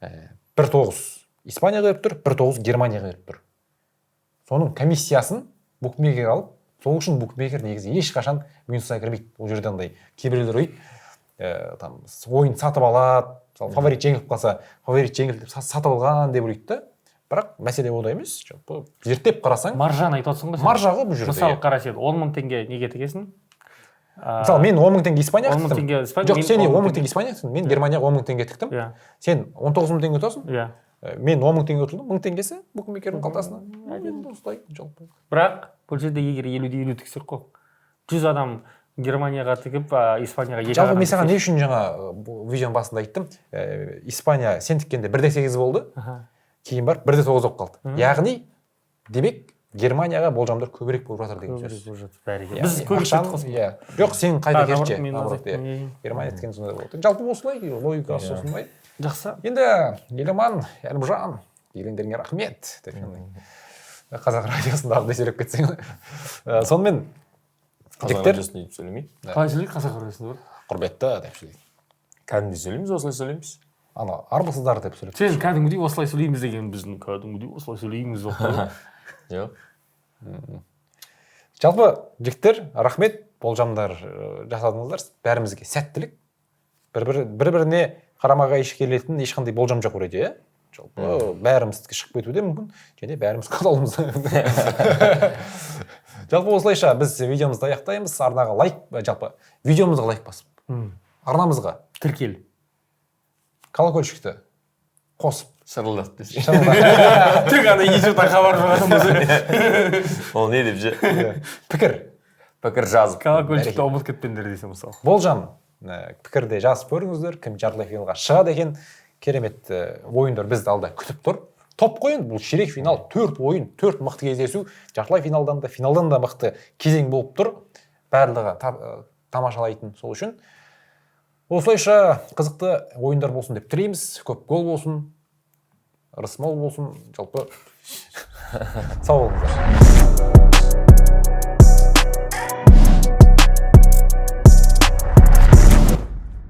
1,9 Испанияға беріп тұр, 1,9 Германияға беріп тұр. Соның комиссиясын букмекер алып, сол үшін букмекер негізі ешқашан минусқа кірмейді. Ол жерде андай кейбіреулер ойлайды, там ойын сатып алады, мысалы фаворит жеңіліп қалса, фаворит жеңілді деп сатып алған деп ойлайды да. Бірақ мәселе онда емес. Жалпы зерттеп қарасаң, маржаны айтып отырсың ғой сен. Маржа ғой бұл жерде. Мысалы қара, сен 10 000 теңге неге тігесің? Мысалы мен 10 000 теңге Испанияға 10 000 тіктім. теңге Испания, Жоқ, мен сен 10 000 10 000 теңге Испанияға тіктің, мен Германияға 10 000 теңге тіктім. Иә. Сен 19 000 теңге ұтасың. Иә. Мен 10 000 теңге ұтылдым, 1000 теңгесі букмекердің қалтасына. Енді осылай жалпы. Бірақ бұл жерде егер 50-де 50 тіксек қой, 100 адам Германияға тігіп, Испанияға 2 Жалпы адам мен саған тіксе. не үшін жаңа бұл видеоның басында айттым, Испания сен тіккенде 1,8 болды, кейін барып 1,9 болып қалды. Яғни, демек, Германияға болжамдар көбірек болып жатыр деген Көбірек сөз. болып жатыр, бәрекелді. Яғни Біз көбірек ақшаны- тіктік қой. Иә. Жоқ, сен қайда А, наоборот, керісінше, мен наоборот, азайттым, иә. иә. Германия тіккен сондай болды. Жалпы осылай, логикасы осындай. Жақсы. Енді Еламан, Әлімжан, келгендеріңе рахмет деп Қазақ радиосындағыдай сөйлеп кетсең. Сонымен Қазақ жігіттер радиосында өйтіп сөйлемейді. Қалай сөйлейді қазақ радиосында бар? Құрметті деп сөйлейді. Кәдімгідей сөйлейміз, осылай сөйлейміз. Ана армысыздар деп сөйлеп. Сен кәдімгідей осылай сөйлейміз деген біздің кәдімгідей осылай сөйлейміз болып тұр ғой. Жоқ. Жалпы жігіттер, рахмет, болжамдар жасадыңыздар. Бәрімізге сәттілік. Бір-біріне қарама-қайшы келетін ешқандай болжам жоқ вроде, иә? Жалпы бәріміздікі шығып кетуі де мүмкін, және бәріміз қаламыз. Жалпы осылайша біз видеомызды аяқтаймыз. Арнаға лайк, жалпы видеомызға лайк басып, арнамызға Тіркел. Колокольчикті қосып, Шырылдатып десе. шырылдатып, Тек ана ютубтан хабар жоқ адам болса. Ол не деп ше? Пікір. Пікір жазып. Колокольчикті ұмытып кетпеңдер десе мысалы. Болжам, пікірде жазып көріңіздер, кім жартылай финалға шығады екен. Керемет ойындар бізді алда күтіп тұр. Топ қой енді, бұл ширек финал, 4 ойын, 4 мықты кездесу, жартылай финалдан да, финалдан да мықты кезең болып тұр. Барлығы тамашалайтын, сол үшін. Осылайша қызықты ойындар болсын деп тілейміз. Көп гол болсын, ырыс мол болсын, жалпы сау болыңыздар.